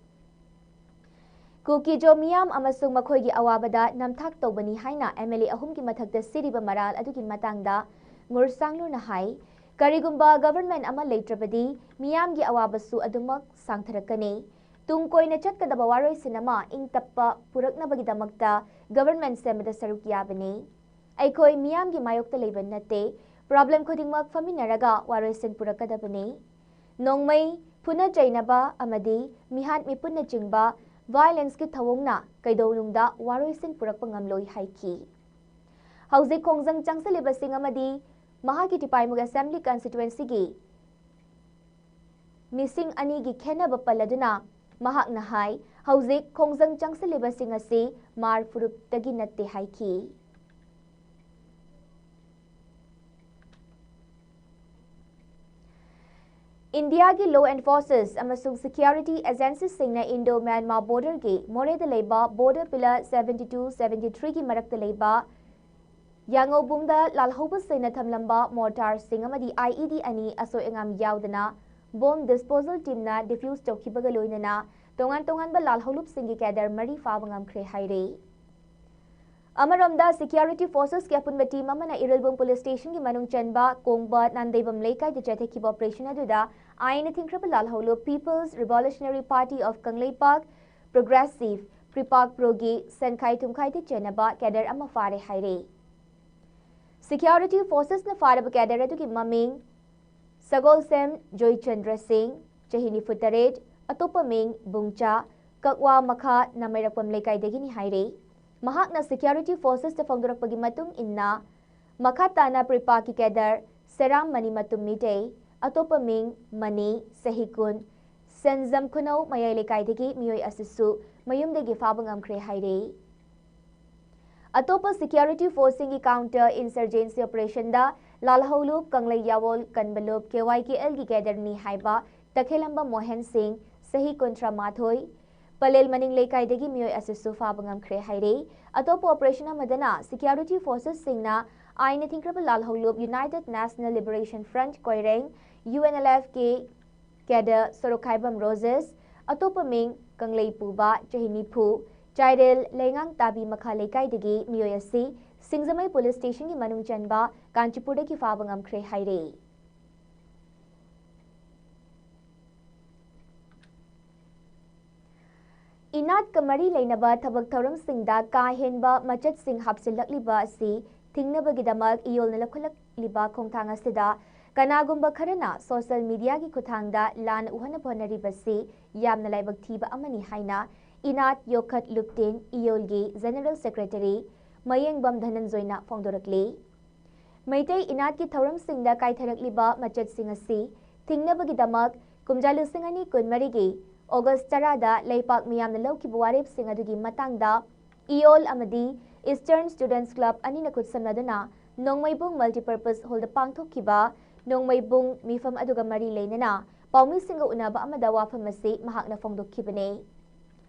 ꯀꯨꯀꯤꯖꯣ ꯃꯤꯌꯥꯝ ꯑꯃꯁꯨꯡ ꯃꯈꯣꯏꯒꯤ ꯑꯋꯥꯕꯗ ꯅꯝꯊꯥꯛ ꯇꯧꯕꯅꯤ ꯍꯥꯏꯅ M L A ꯑꯍꯨꯝꯒꯤ ꯃꯊꯛꯇ ꯁꯤꯔꯤꯕ ꯃꯔꯥꯜ ꯑꯗꯨꯒꯤ ꯃꯇꯥꯡꯗ ꯉꯨꯔꯁꯥꯡꯂꯨꯔꯅ ꯍꯥꯏ, ꯀꯔꯤꯒꯨꯝꯕ government ꯑꯃ ꯂꯩꯇ꯭ꯔꯕꯗꯤ ꯃꯤꯌꯥꯝꯒꯤ ꯑꯋꯥꯕꯁꯨ ꯑꯗꯨꯃꯛ ꯁꯥꯡꯊꯔꯛꯀꯅꯤ꯫ ꯇꯨꯡ ꯀꯣꯏꯅ ꯆꯠꯀꯗꯕ ꯋꯥꯔꯣꯏꯁꯤꯟ ꯑꯃ ꯏꯪ ꯇꯞꯄ ꯄꯨꯔꯛꯅꯕꯒꯤꯗꯃꯛꯇ government ꯁꯦꯝꯕꯗ ꯁꯔꯨꯛ ꯌꯥꯕꯅꯤ꯫ ꯑꯩꯈꯣꯏ ꯃꯤꯌꯥꯝꯒꯤ ꯃꯥꯌꯣꯛꯇ ꯂꯩꯕ ꯅꯠꯇꯦ꯫ Problem ꯈꯨꯗꯤꯡꯃꯛ ꯐꯝꯃꯤꯟꯅꯔꯒ ꯋꯥꯔꯣꯏꯁꯤꯟ ꯄꯨꯔꯛꯀꯗꯕꯅꯤ꯫ ꯅꯣꯡꯃꯩ, ꯐꯨꯅ ꯆꯩꯅꯕ ꯑꯃꯗꯤ ꯃꯤꯍꯥꯠ ꯃꯤꯄꯨꯟꯅꯆꯤꯡꯕ violenceꯀꯤ ꯊꯧꯑꯣꯡꯅ ꯀꯩꯗꯧꯅꯨꯡꯗ ꯋꯥꯔꯣꯏꯁꯤꯟ ꯄꯨꯔꯛꯄ ꯉꯝꯂꯣꯏ ꯍꯥꯏꯈꯤ꯫ ꯍꯧꯖꯤꯛ ꯈꯣꯡꯖꯪ ꯆꯪꯁꯤꯜꯂꯤꯕꯁꯤꯡ ꯑꯃꯗꯤ ꯃꯍꯥꯛꯀꯤ ꯇꯤꯄꯥꯏꯃꯨꯛ Assembly Constituencyꯒꯤ ꯃꯤꯁꯤꯡ ꯑꯅꯤꯒꯤ ꯈꯦꯟꯅꯕ ꯄꯜꯂꯗꯨꯅ ꯃꯍꯥꯛꯅ ꯍꯥꯏ, ꯍꯧꯖꯤꯛ ꯈꯣꯡꯖꯪ ꯆꯪꯁꯤꯜꯂꯤꯕꯁꯤꯡ ꯑꯁꯤ ꯃꯥꯔ ꯐꯨꯔꯨꯞꯇꯒꯤ ꯅꯠꯇꯦ ꯍꯥꯏꯈꯤ꯫ ꯏꯟꯗꯤꯌꯥꯒꯤ law enforcers ꯑꯃꯁꯨꯡ security agencyꯁꯤꯡꯅ Indo-Myanmar borderꯒꯤ ꯃꯣꯔꯦꯗ ꯂꯩꯕ border pillar seventy two seventy threeꯒꯤ ꯃꯔꯛꯇ ꯂꯩꯕ ꯌꯥꯉꯧꯕꯨꯡꯗ ꯂꯥꯜꯍꯧꯕꯁꯤꯡꯅ ꯊꯝꯂꯝꯕ mortarꯁꯤꯡ ꯑꯃꯗꯤ IED ꯑꯅꯤ ꯑꯁꯣꯏ ꯑꯉꯥꯝ ꯌꯥꯎꯗꯅ bomb disposal teamꯅ defuse ꯇꯧꯈꯤꯕꯒ ꯂꯣꯏꯅꯅ ꯇꯣꯉꯥꯟ ꯇꯣꯉꯥꯟꯕ ꯂꯥꯜꯍꯧꯂꯨꯞꯁꯤꯡꯒꯤ cadre ꯃꯔꯤ ꯐꯥꯕ ꯉꯝꯈ꯭ꯔꯦ ꯍꯥꯏꯔꯤ꯫ ꯑꯃꯔꯣꯝꯗ, security forcesꯀꯤ ꯑꯄꯨꯟꯕ team ꯑꯃꯅ ꯏꯔꯤꯜꯕꯨꯡ police stationꯒꯤ ꯃꯅꯨꯡ ꯆꯟꯕ ꯀꯣꯡꯕ ꯅꯥꯟꯗꯩꯕꯝ ꯂꯩꯀꯥꯏꯗ ꯆꯠꯊꯈꯤꯕ operation ꯑꯗꯨꯗ ꯑꯥꯏꯟꯅ ꯊꯤꯡꯈ꯭ꯔꯕ ꯂꯥꯜꯍꯧꯂꯨꯞ People's Revolutionary Party of Kangleipak, Progressive, PREPAK Proꯒꯤ ꯁꯦꯟꯈꯥꯏ ꯊꯨꯝꯈꯥꯏꯗ ꯆꯦꯟꯅꯕ cadre ꯑꯃ ꯐꯥꯔꯦ ꯍꯥꯏꯔꯤ꯫ Security forcesꯅ ꯐꯥꯔꯕ cadre ꯑꯗꯨꯒꯤ ꯃꯃꯤꯡ ꯁꯒꯣꯜꯁꯦꯝ ꯖꯣꯏꯆꯟꯗ꯭ꯔ ꯁꯤꯡ, ꯆꯍꯤ ꯅꯤꯐꯨ ꯇꯔꯦꯠ, ꯑꯇꯣꯞꯄ ꯃꯤꯡ ꯕꯨꯡꯆꯥ, ꯀꯛꯋꯥ ꯃꯈꯥ ꯅꯥꯃꯩꯔꯛꯄꯝ ꯂꯩꯀꯥꯏꯗꯒꯤꯅꯤ ꯍꯥꯏꯔꯤ꯫ ꯃꯍꯥꯛꯅ security forcesꯇ ꯐꯣꯡꯗꯣꯔꯛꯄꯒꯤ ꯃꯇꯨꯡ ꯏꯟꯅ, ꯃꯈꯥ ꯇꯥꯅ PREPAKꯀꯤ cadre ꯁꯦꯔꯥꯝ ꯃꯅꯤ ꯃꯇꯨꯝ ꯃꯤꯇꯩ, ꯑꯇꯣꯞꯄ ꯃꯤꯡ ꯃꯅꯤ, ꯆꯍꯤ ꯀꯨꯟ, ꯁꯦꯟꯖꯝ ꯈꯨꯅꯧ ꯃꯌꯥꯏ ꯂꯩꯀꯥꯏꯗꯒꯤ ꯃꯤꯑꯣꯏ ꯑꯁꯤꯁꯨ ꯃꯌꯨꯝꯗꯒꯤ ꯐꯥꯕ ꯉꯝꯈ꯭ꯔꯦ ꯍꯥꯏꯔꯤ꯫ ꯑꯇꯣꯞꯄ security forceꯁꯤꯡꯒꯤ counter insurgency operationꯗ ꯂꯥꯜꯍꯧꯂꯨꯞ ꯀꯪꯂꯩ ꯌꯥꯋꯣꯜ ꯀꯟꯕꯂꯨꯞ KYKLꯒꯤ cadreꯅꯤ ꯍꯥꯏꯕ ꯇꯈꯦꯂꯝꯕ ꯃꯣꯍꯦꯟ ꯁꯤꯡ, ꯆꯍꯤ ꯀꯨꯟꯊ꯭ꯔꯥ ꯃꯥꯊꯣꯏ, ꯄꯂꯦꯜ ꯃꯅꯤꯡ ꯂꯩꯀꯥꯏꯗꯒꯤ ꯃꯤꯑꯣꯏ ꯑꯁꯤꯁꯨ ꯐꯥꯕ ꯉꯝꯈ꯭ꯔꯦ ꯍꯥꯏꯔꯤ꯫ ꯑꯇꯣꯞꯄ operation ꯑꯃꯗꯅ security forcesꯁꯤꯡꯅ ꯑꯥꯏꯟꯅ ꯊꯤꯡꯈ꯭ꯔꯕ ꯂꯥꯜꯍꯧꯂꯨꯞ United National Liberation Front Koireng, UNLFꯀꯤ cadre ꯁꯣꯔꯣꯛꯈꯥꯏꯕꯝ ꯔꯣꯖꯦꯁ, ꯑꯇꯣꯞꯄ ꯃꯤꯡ ꯀꯪꯂꯩ ꯄꯨꯕ, ꯆꯍꯤ ꯅꯤꯐꯨ, ꯆꯥꯏꯔꯦꯜ ꯂꯩꯉꯥꯡ ꯇꯥꯕꯤ ꯃꯈꯥ ꯂꯩꯀꯥꯏꯗꯒꯤ ꯃꯤꯑꯣꯏ ꯑꯁꯤ ꯁꯤꯡꯖꯃꯩ police stationꯒꯤ ꯃꯅꯨꯡ ꯆꯟꯕ ꯀꯥꯟꯆꯤꯄꯨꯔꯗꯒꯤ ꯐꯥꯕ ꯉꯝꯈ꯭ꯔꯦ ꯍꯥꯏꯔꯤ꯫ ꯏꯅꯥꯠꯀ ꯃꯔꯤ ꯂꯩꯅꯕ ꯊꯕꯛ ꯊꯧꯔꯝꯁꯤꯡꯗ ꯀꯥ ꯍꯦꯟꯕ ꯃꯆꯠꯁꯤꯡ ꯍꯥꯞꯆꯤꯜꯂꯛꯂꯤꯕ ꯑꯁꯤ ꯊꯤꯡꯅꯕꯒꯤꯗꯃꯛ ꯏꯌꯣꯜꯅ ꯂꯧꯈꯠꯂꯛꯂꯤꯕ ꯈꯣꯡꯊꯥꯡ ꯑꯁꯤꯗ ꯀꯅꯥꯒꯨꯝꯕ ꯈꯔꯅ social mediaꯒꯤ ꯈꯨꯠꯊꯥꯡꯗ ꯂꯥꯟꯅ ꯎꯍꯟꯅꯕ ꯍꯣꯠꯅꯔꯤꯕꯁꯤ ꯌꯥꯝꯅ ꯂꯥꯏꯕꯛ ꯊꯤꯕ ꯑꯃꯅꯤ ꯍꯥꯏꯅ ꯏꯅꯥꯠ ꯌꯣꯛꯈꯠ ꯂꯨꯞꯇꯤꯟ ꯏꯌꯣꯜꯒꯤ General Secretary ꯃꯌꯦꯡꯕꯝ ꯙꯅꯟꯖꯣꯏꯅ ꯐꯣꯡꯗꯣꯔꯛꯂꯤ꯫ ꯃꯩꯇꯩ ꯏꯅꯥꯠꯀꯤ ꯊꯧꯔꯝꯁꯤꯡꯗ ꯀꯥꯏꯊꯔꯛꯂꯤꯕ ꯃꯆꯠꯁꯤꯡ ꯑꯁꯤ ꯊꯤꯡꯅꯕꯒꯤꯗꯃꯛ ꯀꯨꯝꯖꯥ ꯂꯤꯁꯤꯡ ꯑꯅꯤ ꯀꯨꯟꯃꯔꯤꯒꯤ ꯑꯣꯒꯁ ꯇꯔꯥꯗ ꯂꯩꯄꯥꯛ ꯃꯤꯌꯥꯝꯅ ꯂꯧꯈꯤꯕ ꯋꯥꯔꯦꯞꯁꯤꯡ ꯑꯗꯨꯒꯤ ꯃꯇꯥꯡꯗ ꯏꯌꯣꯜ ꯑꯃꯗꯤ Eastern Students Club ꯑꯅꯤꯅ ꯈꯨꯠꯁꯝꯅꯗꯨꯅ ꯅꯣꯡꯃꯩꯕꯨꯡ Multipurpose Hallꯗ ꯄꯥꯡꯊꯣꯛꯈꯤꯕ ꯅꯣꯡꯃꯩꯕꯨꯡ ꯃꯤꯐꯝ ꯑꯗꯨꯒ ꯃꯔꯤ ꯂꯩꯅꯅ ꯄꯥꯎꯃꯤꯁꯤꯡꯒ ꯎꯅꯕ ꯑꯃꯗ ꯋꯥꯐꯝ ꯑꯁꯤ ꯃꯍꯥꯛꯅ ꯐꯣꯡꯗꯣꯛꯈꯤꯕꯅꯤ꯫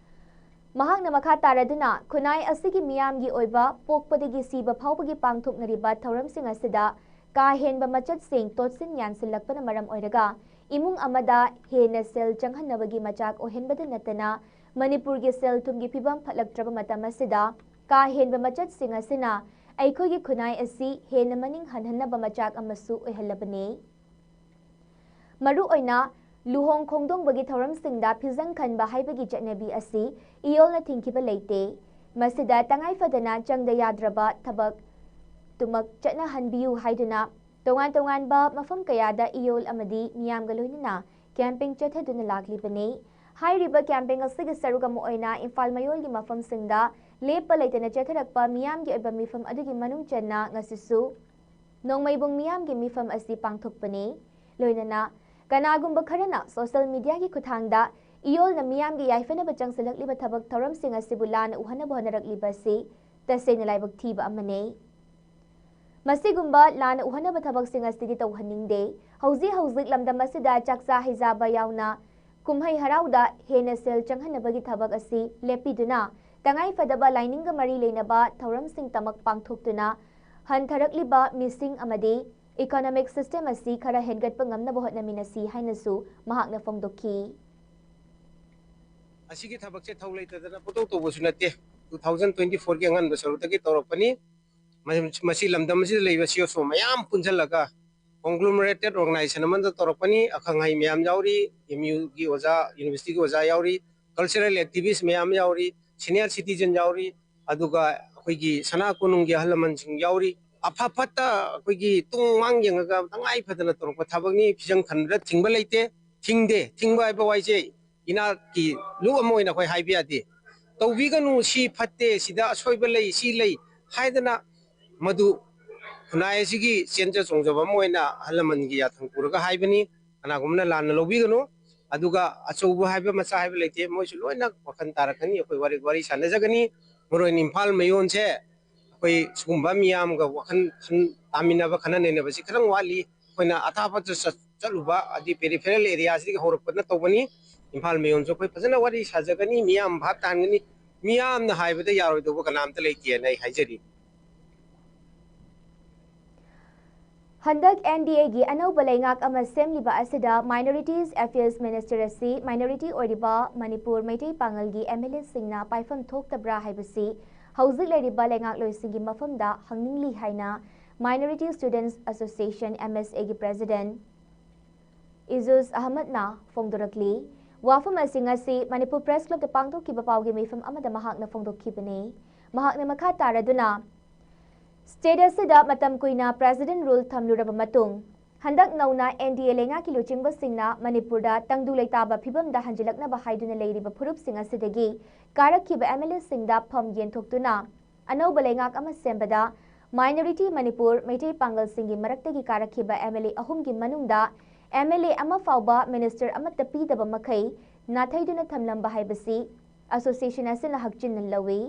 ꯃꯍꯥꯛꯅ ꯃꯈꯥ ꯇꯥꯔꯗꯨꯅ, ꯈꯨꯟꯅꯥꯏ ꯑꯁꯤꯒꯤ ꯃꯤꯌꯥꯝꯒꯤ ꯑꯣꯏꯕ ꯄꯣꯛꯄꯗꯒꯤ ꯁꯤꯕ ꯐꯥꯎꯕꯒꯤ ꯄꯥꯡꯊꯣꯛꯅꯔꯤꯕ ꯊꯧꯔꯝꯁꯤꯡ ꯑꯁꯤꯗ ꯀꯥ ꯍꯦꯟꯕ ꯃꯆꯠꯁꯤꯡ ꯇꯣꯠꯁꯤꯟ ꯌꯥꯟꯁꯤꯜꯂꯛꯄꯅ ꯃꯔꯝ ꯑꯣꯏꯔꯒ ꯏꯃꯨꯡ ꯑꯃꯗ ꯍꯦꯟꯅ ꯁꯦꯜ ꯆꯪꯍꯟꯅꯕꯒꯤ ꯃꯆꯥꯛ ꯑꯣꯏꯍꯟꯕꯗ ꯅꯠꯇꯅ ꯃꯅꯤꯄꯨꯔꯒꯤ ꯁꯦꯜ ꯊꯨꯝꯒꯤ ꯐꯤꯕꯝ ꯐꯠꯂꯛꯇ꯭ꯔꯕ ꯃꯇꯝ ꯑꯁꯤꯗ ꯀꯥ ꯍꯦꯟꯕ ꯃꯆꯠꯁꯤꯡ ꯑꯁꯤꯅ ꯑꯩꯈꯣꯏꯒꯤ ꯈꯨꯟꯅꯥꯏ ꯑꯁꯤ ꯍꯦꯟꯅ ꯃꯅꯤꯡ ꯍꯟꯍꯟꯅꯕ ꯃꯆꯥꯛ ꯑꯃꯁꯨ ꯑꯣꯏꯍꯜꯂꯕꯅꯤ꯫ ꯃꯔꯨꯑꯣꯏꯅ ꯂꯨꯍꯣꯡ ꯈꯣꯡꯗꯣꯡꯕꯒꯤ ꯊꯧꯔꯝꯁꯤꯡꯗ ꯐꯤꯖꯪ ꯈꯟꯕ ꯍꯥꯏꯕꯒꯤ ꯆꯠꯅꯕꯤ ꯑꯁꯤ ꯏꯌꯣꯜꯅ ꯊꯤꯡꯈꯤꯕ ꯂꯩꯇꯦ꯫ ꯃꯁꯤꯗ ꯇꯉꯥꯏ ꯐꯗꯅ ꯆꯪꯗ ꯌꯥꯗ꯭ꯔꯕ ꯊꯕꯛ ꯇꯨꯃꯛ ꯆꯠꯅꯍꯟꯕꯤꯌꯨ ꯍꯥꯏꯗꯨꯅ ꯇꯣꯉꯥꯟ ꯇꯣꯉꯥꯟꯕ ꯃꯐꯝ ꯀꯌꯥꯗ ꯏꯌꯣꯜ ꯑꯃꯗꯤ ꯃꯤꯌꯥꯝꯒ ꯂꯣꯏꯅꯅ campaign ꯆꯠꯊꯗꯨꯅ ꯂꯥꯛꯂꯤꯕꯅꯤ꯫ ꯍꯥꯏꯔꯤꯕ campaign ꯑꯁꯤꯒꯤ ꯁꯔꯨꯛ ꯑꯃ ꯑꯣꯏꯅ ꯏꯝꯐꯥꯜ ꯃꯌꯣꯜꯒꯤ ꯃꯐꯝꯁꯤꯡꯗ ꯂꯦꯞꯄ ꯂꯩꯇꯅ ꯆꯠꯊꯔꯛꯄ ꯃꯤꯌꯥꯝꯒꯤ ꯑꯣꯏꯕ ꯃꯤꯐꯝ ꯑꯗꯨꯒꯤ ꯃꯅꯨꯡ ꯆꯟꯅ ꯉꯁꯤꯁꯨ ꯅꯣꯡꯃꯩꯕꯨꯡ ꯃꯤꯌꯥꯝꯒꯤ ꯃꯤꯐꯝ ꯑꯁꯤ ꯄꯥꯡꯊꯣꯛꯄꯅꯤ꯫ ꯂꯣꯏꯅꯅ ꯀꯅꯥꯒꯨꯝꯕ ꯈꯔꯅ social mediaꯒꯤ ꯈꯨꯠꯊꯥꯡꯗ ꯏꯌꯣꯜꯅ ꯃꯤꯌꯥꯝꯒꯤ ꯌꯥꯏꯐꯅꯕ ꯆꯪꯁꯤꯜꯂꯛꯂꯤꯕ ꯊꯕꯛ ꯊꯧꯔꯝꯁꯤꯡ ꯑꯁꯤꯕꯨ ꯂꯥꯟꯅ ꯎꯍꯟꯅꯕ ꯍꯣꯠꯅꯔꯛꯂꯤꯕ ꯑꯁꯤ ꯇꯁꯦꯡꯅ ꯂꯥꯏꯕꯛ ꯊꯤꯕ ꯑꯃꯅꯤ꯫ ꯃꯁꯤꯒꯨꯝꯕ ꯂꯥꯟꯅ ꯎꯍꯟꯅꯕ ꯊꯕꯛꯁꯤꯡ ꯑꯁꯤꯗꯤ ꯇꯧꯍꯟꯅꯤꯡꯗꯦ꯫ ꯍꯧꯖꯤꯛ ꯍꯧꯖꯤꯛ ꯂꯝꯗꯝ ꯑꯁꯤꯗ ꯆꯥꯛꯆꯥ ꯍꯩꯖꯥꯕ ꯌꯥꯎꯅ ꯀꯨꯝꯍꯩ ꯍꯔꯥꯎꯗ ꯍꯦꯟꯅ ꯁꯦꯜ ꯆꯪꯍꯟꯅꯕꯒꯤ ꯊꯕꯛ ꯑꯁꯤ ꯂꯦꯞꯄꯤꯗꯨꯅ ꯇꯉꯥꯏ ꯐꯗꯕ ꯂꯥꯏꯅꯤꯡꯒ ꯃꯔꯤ ꯂꯩꯅꯕ ꯊꯧꯔꯝꯁꯤꯡ ꯇꯃꯛ ꯄꯥꯡꯊꯣꯛꯇꯨꯅ ꯍꯟꯊꯔꯛꯂꯤꯕ ꯃꯤꯁꯤꯡ ꯑꯃꯗꯤ economic system ꯑꯁꯤ ꯈꯔ ꯍꯦꯟꯒꯠꯄ ꯉꯝꯅꯕ ꯍꯣꯠꯅꯃꯤꯟꯅꯁꯤ ꯍꯥꯏꯅꯁꯨ ꯃꯍꯥꯛꯅ ꯐꯣꯡꯗꯣꯛꯈꯤ꯫ ꯑꯁꯤꯒꯤ ꯊꯕꯛꯁꯦ ꯊꯧ ꯂꯩꯇꯗꯅ ꯄꯨꯡꯇꯧ ꯇꯧꯕꯁꯨ ꯅꯠꯇꯦ꯫ Two thousand twenty fourꯒꯤ ꯑꯉꯟꯕ ꯁꯔꯨꯛꯇꯒꯤ ꯇꯧꯔꯛꯄꯅꯤ꯫ ꯃꯁꯤ ꯂꯝꯗꯝ ꯑꯁꯤꯗ ꯂꯩꯕ C S O ꯃꯌꯥꯝ ꯄꯨꯟꯁꯤꯜꯂꯒ conglomerated organization ꯑꯃꯗ ꯇꯧꯔꯛꯄꯅꯤ꯫ ꯑꯈꯪ ꯑꯍꯩ ꯃꯌꯥꯝ ꯌꯥꯎꯔꯤ, M Uꯒꯤ ꯑꯣꯖꯥ, universityꯒꯤ ꯑꯣꯖꯥ ꯌꯥꯎꯔꯤ, cultural activist ꯃꯌꯥꯝ ꯌꯥꯎꯔꯤ, senior citizen ꯌꯥꯎꯔꯤ, ꯑꯗꯨꯒ ꯑꯩꯈꯣꯏꯒꯤ ꯁꯅꯥ ꯀꯣꯅꯨꯡꯒꯤ ꯑꯍꯜ ꯂꯃꯟꯁꯤꯡ ꯌꯥꯎꯔꯤ꯫ ꯑꯐ ꯐꯠꯇ ꯑꯩꯈꯣꯏꯒꯤ ꯇꯨꯡ ꯃꯥꯡ ꯌꯦꯡꯉꯒ ꯇꯉꯥꯏ ꯐꯗꯅ ꯇꯧꯔꯛꯄ ꯊꯕꯛꯅꯤ꯫ ꯐꯤꯖꯪ ꯈꯟꯕꯗ ꯊꯤꯡꯕ ꯂꯩꯇꯦ꯫ ꯊꯤꯡꯗꯦ꯫ ꯊꯤꯡꯕ ꯍꯥꯏꯕ ꯋꯥꯍꯩꯁꯦ ꯏꯅꯥꯠꯀꯤ ꯂꯨꯞ ꯑꯃ ꯑꯣꯏꯅ ꯑꯩꯈꯣꯏ ꯍꯥꯏꯕ ꯌꯥꯗꯦ꯫ ꯇꯧꯕꯤꯒꯅꯨ, ꯁꯤ ꯐꯠꯇꯦ, ꯁꯤꯗ ꯑꯁꯣꯏꯕ ꯂꯩ, ꯁꯤ ꯂꯩ ꯍꯥꯏꯗꯅ ꯃꯗꯨ ꯈꯨꯟꯅꯥꯏ ꯑꯁꯤꯒꯤ ꯆꯦꯟꯖ ꯆꯣꯡꯖꯕ ꯑꯃ ꯑꯣꯏꯅ ꯑꯍꯜ ꯂꯃꯟꯒꯤ ꯌꯥꯊꯪ ꯄꯨꯔꯒ ꯍꯥꯏꯕꯅꯤ꯫ ꯀꯅꯥꯒꯨꯝꯕꯅ ꯂꯥꯟꯅ ꯂꯧꯕꯤꯒꯅꯨ꯫ ꯑꯗꯨꯒ ꯑꯆꯧꯕ ꯍꯥꯏꯕ ꯃꯆꯥ ꯍꯥꯏꯕ ꯂꯩꯇꯦ, ꯃꯣꯏꯁꯨ ꯂꯣꯏꯅ ꯋꯥꯈꯜ ꯇꯥꯔꯛꯀꯅꯤ꯫ ꯑꯩꯈꯣꯏ ꯋꯥꯔꯤ ꯋꯥꯔꯤ ꯁꯥꯟꯅꯖꯒꯅꯤ꯫ ꯃꯔꯨ ꯑꯣꯏꯅ ꯏꯝꯐꯥꯜ ꯃꯌꯣꯟꯁꯦ ꯑꯩꯈꯣꯏ ꯁꯤꯒꯨꯝꯕ ꯃꯤꯌꯥꯝꯒ ꯋꯥꯈꯜ ꯈꯟ ꯇꯥꯃꯤꯟꯅꯕ, ꯈꯟꯅ ꯅꯩꯅꯕꯁꯤ ꯈꯤꯇꯪ ꯋꯥꯠꯂꯤ꯫ ꯑꯩꯈꯣꯏꯅ ꯑꯊꯥꯞꯄꯗ ꯆꯠ- ꯆꯠꯂꯨꯕ ꯑꯗꯤ ꯄꯦꯔꯤꯐꯦꯔꯦꯜ ꯑꯦꯔꯤꯌꯥꯁꯤꯗꯒꯤ ꯍꯧꯔꯛꯄꯅ ꯇꯧꯕꯅꯤ꯫ ꯏꯝꯐꯥꯜ ꯃꯌꯣꯟꯁꯨ ꯑꯩꯈꯣꯏ ꯐꯖꯅ ꯋꯥꯔꯤ ꯁꯥꯖꯒꯅꯤ, ꯃꯤꯌꯥꯝ ꯚꯥꯞ ꯇꯥꯍꯟꯒꯅꯤ꯫ ꯃꯤꯌꯥꯝꯅ ꯍꯥꯏꯕꯗ ꯌꯥꯔꯣꯏꯗꯧꯕ ꯀꯅꯥꯝꯇ ꯂꯩꯇꯦꯅ ꯑꯩ ꯍꯥꯏꯖꯔꯤ꯫ ꯍꯟꯗꯛ ꯑꯦꯟ ꯗꯤ ꯑꯦꯒꯤ ꯑꯅꯧꯕ ꯂꯩꯉꯥꯛ ꯑꯃ ꯁꯦꯝꯂꯤꯕ ꯑꯁꯤꯗ ꯃꯥꯏꯅꯣꯔꯤꯇꯤꯁ ꯑꯦꯐꯤꯌꯔꯁ ꯃꯤꯅꯤꯁꯇꯔ ꯑꯁꯤ ꯃꯥꯏꯅꯣꯔꯤꯇꯤ ꯑꯣꯏꯔꯤꯕ ꯃꯅꯤꯄꯨꯔ ꯃꯩꯇꯩ ꯄꯥꯉꯜꯒꯤ ꯑꯦꯝ ꯑꯦꯜ ꯑꯦꯁꯤꯡꯅ ꯄꯥꯏꯐꯝ ꯊꯣꯛꯇꯕ꯭ꯔꯥ ꯍꯥꯏꯕꯁꯤ ꯍꯧꯖꯤꯛ ꯂꯩꯔꯤꯕ ꯂꯩꯉꯥꯛꯂꯣꯏꯁꯤꯡꯒꯤ ꯃꯐꯝꯗ ꯍꯪꯅꯤꯡꯂꯤ ꯍꯥꯏꯅ Minority Students Association, M S A, ꯒꯤ ꯄ꯭ꯔꯦꯁꯤꯗꯦꯟꯠ ꯏꯖꯨꯁ ꯑꯍꯃꯗꯅ ꯐꯣꯡꯗꯣꯔꯛꯂꯤ꯫ ꯋꯥꯐꯝ ꯑꯁꯤ ꯉꯁꯤ ꯃꯅꯤꯄꯨꯔ ꯄ꯭ꯔꯦꯁ ꯀ꯭ꯂꯕꯇ ꯄꯥꯡꯊꯣꯛꯈꯤꯕ ꯄꯥꯎꯒꯤ ꯃꯤꯐꯝ ꯑꯃꯗ ꯃꯍꯥꯛꯅ ꯐꯣꯡꯗꯣꯛꯈꯤꯕꯅꯤ꯫ ꯃꯍꯥꯛꯅ ꯃꯈꯥ ꯇꯥꯔꯗꯨꯅ, ꯁ꯭ꯇꯦꯠ ꯑꯁꯤꯗ ꯃꯇꯝ ꯀꯨꯏꯅ ꯄ꯭ꯔꯦꯁꯤꯗꯦꯟꯠ ꯔꯨꯜ ꯊꯝꯂꯨꯔꯕ ꯃꯇꯨꯡ, ꯍꯟꯗꯛ ꯅꯧꯅ ꯑꯦꯟ ꯗꯤ ꯑꯦ ꯂꯩꯉꯥꯛꯀꯤ ꯂꯨꯆꯤꯡꯕꯁꯤꯡꯅ ꯃꯅꯤꯄꯨꯔꯗ ꯇꯪꯗꯨ ꯂꯩꯇꯥꯕ ꯐꯤꯕꯝꯗ ꯍꯟꯖꯤꯜꯂꯛꯅꯕ ꯍꯥꯏꯗꯨꯅ ꯂꯩꯔꯤꯕ ꯐꯨꯔꯨꯞꯁꯤꯡ ꯑꯁꯤꯗꯒꯤ ꯀꯥꯔꯛꯈꯤꯕ ꯑꯦꯝ ꯑꯦꯜ ꯑꯦꯁꯤꯡꯗ ꯐꯝ ꯌꯦꯟꯊꯣꯛꯇꯨꯅ ꯑꯅꯧꯕ ꯂꯩꯉꯥꯛ ꯑꯃ ꯁꯦꯝꯕꯗ ꯃꯥꯏꯅꯣꯔꯤꯇꯤ ꯃꯅꯤꯄꯨꯔ ꯃꯩꯇꯩ ꯄꯥꯡꯒꯜꯁꯤꯡꯒꯤ ꯃꯔꯛꯇꯒꯤ ꯀꯥꯔꯛꯈꯤꯕ ꯑꯦꯝ ꯑꯦꯜ ꯑꯦ ꯑꯍꯨꯝꯒꯤ ꯃꯅꯨꯡꯗ ꯑꯦꯝ ꯑꯦꯜ ꯑꯦ ꯑꯃ ꯐꯥꯎꯕ ꯃꯤꯅꯤꯁꯇꯔ ꯑꯃꯠꯇ ꯄꯤꯗꯕ ꯃꯈꯩ ꯅꯥꯊꯩꯗꯨꯅ ꯊꯝꯂꯝꯕ ꯍꯥꯏꯕꯁꯤ ꯑꯦꯁꯣꯁꯤꯌꯦꯁꯟ ꯑꯁꯤꯅ ꯍꯛꯆꯤꯟꯅ ꯂꯧꯏ꯫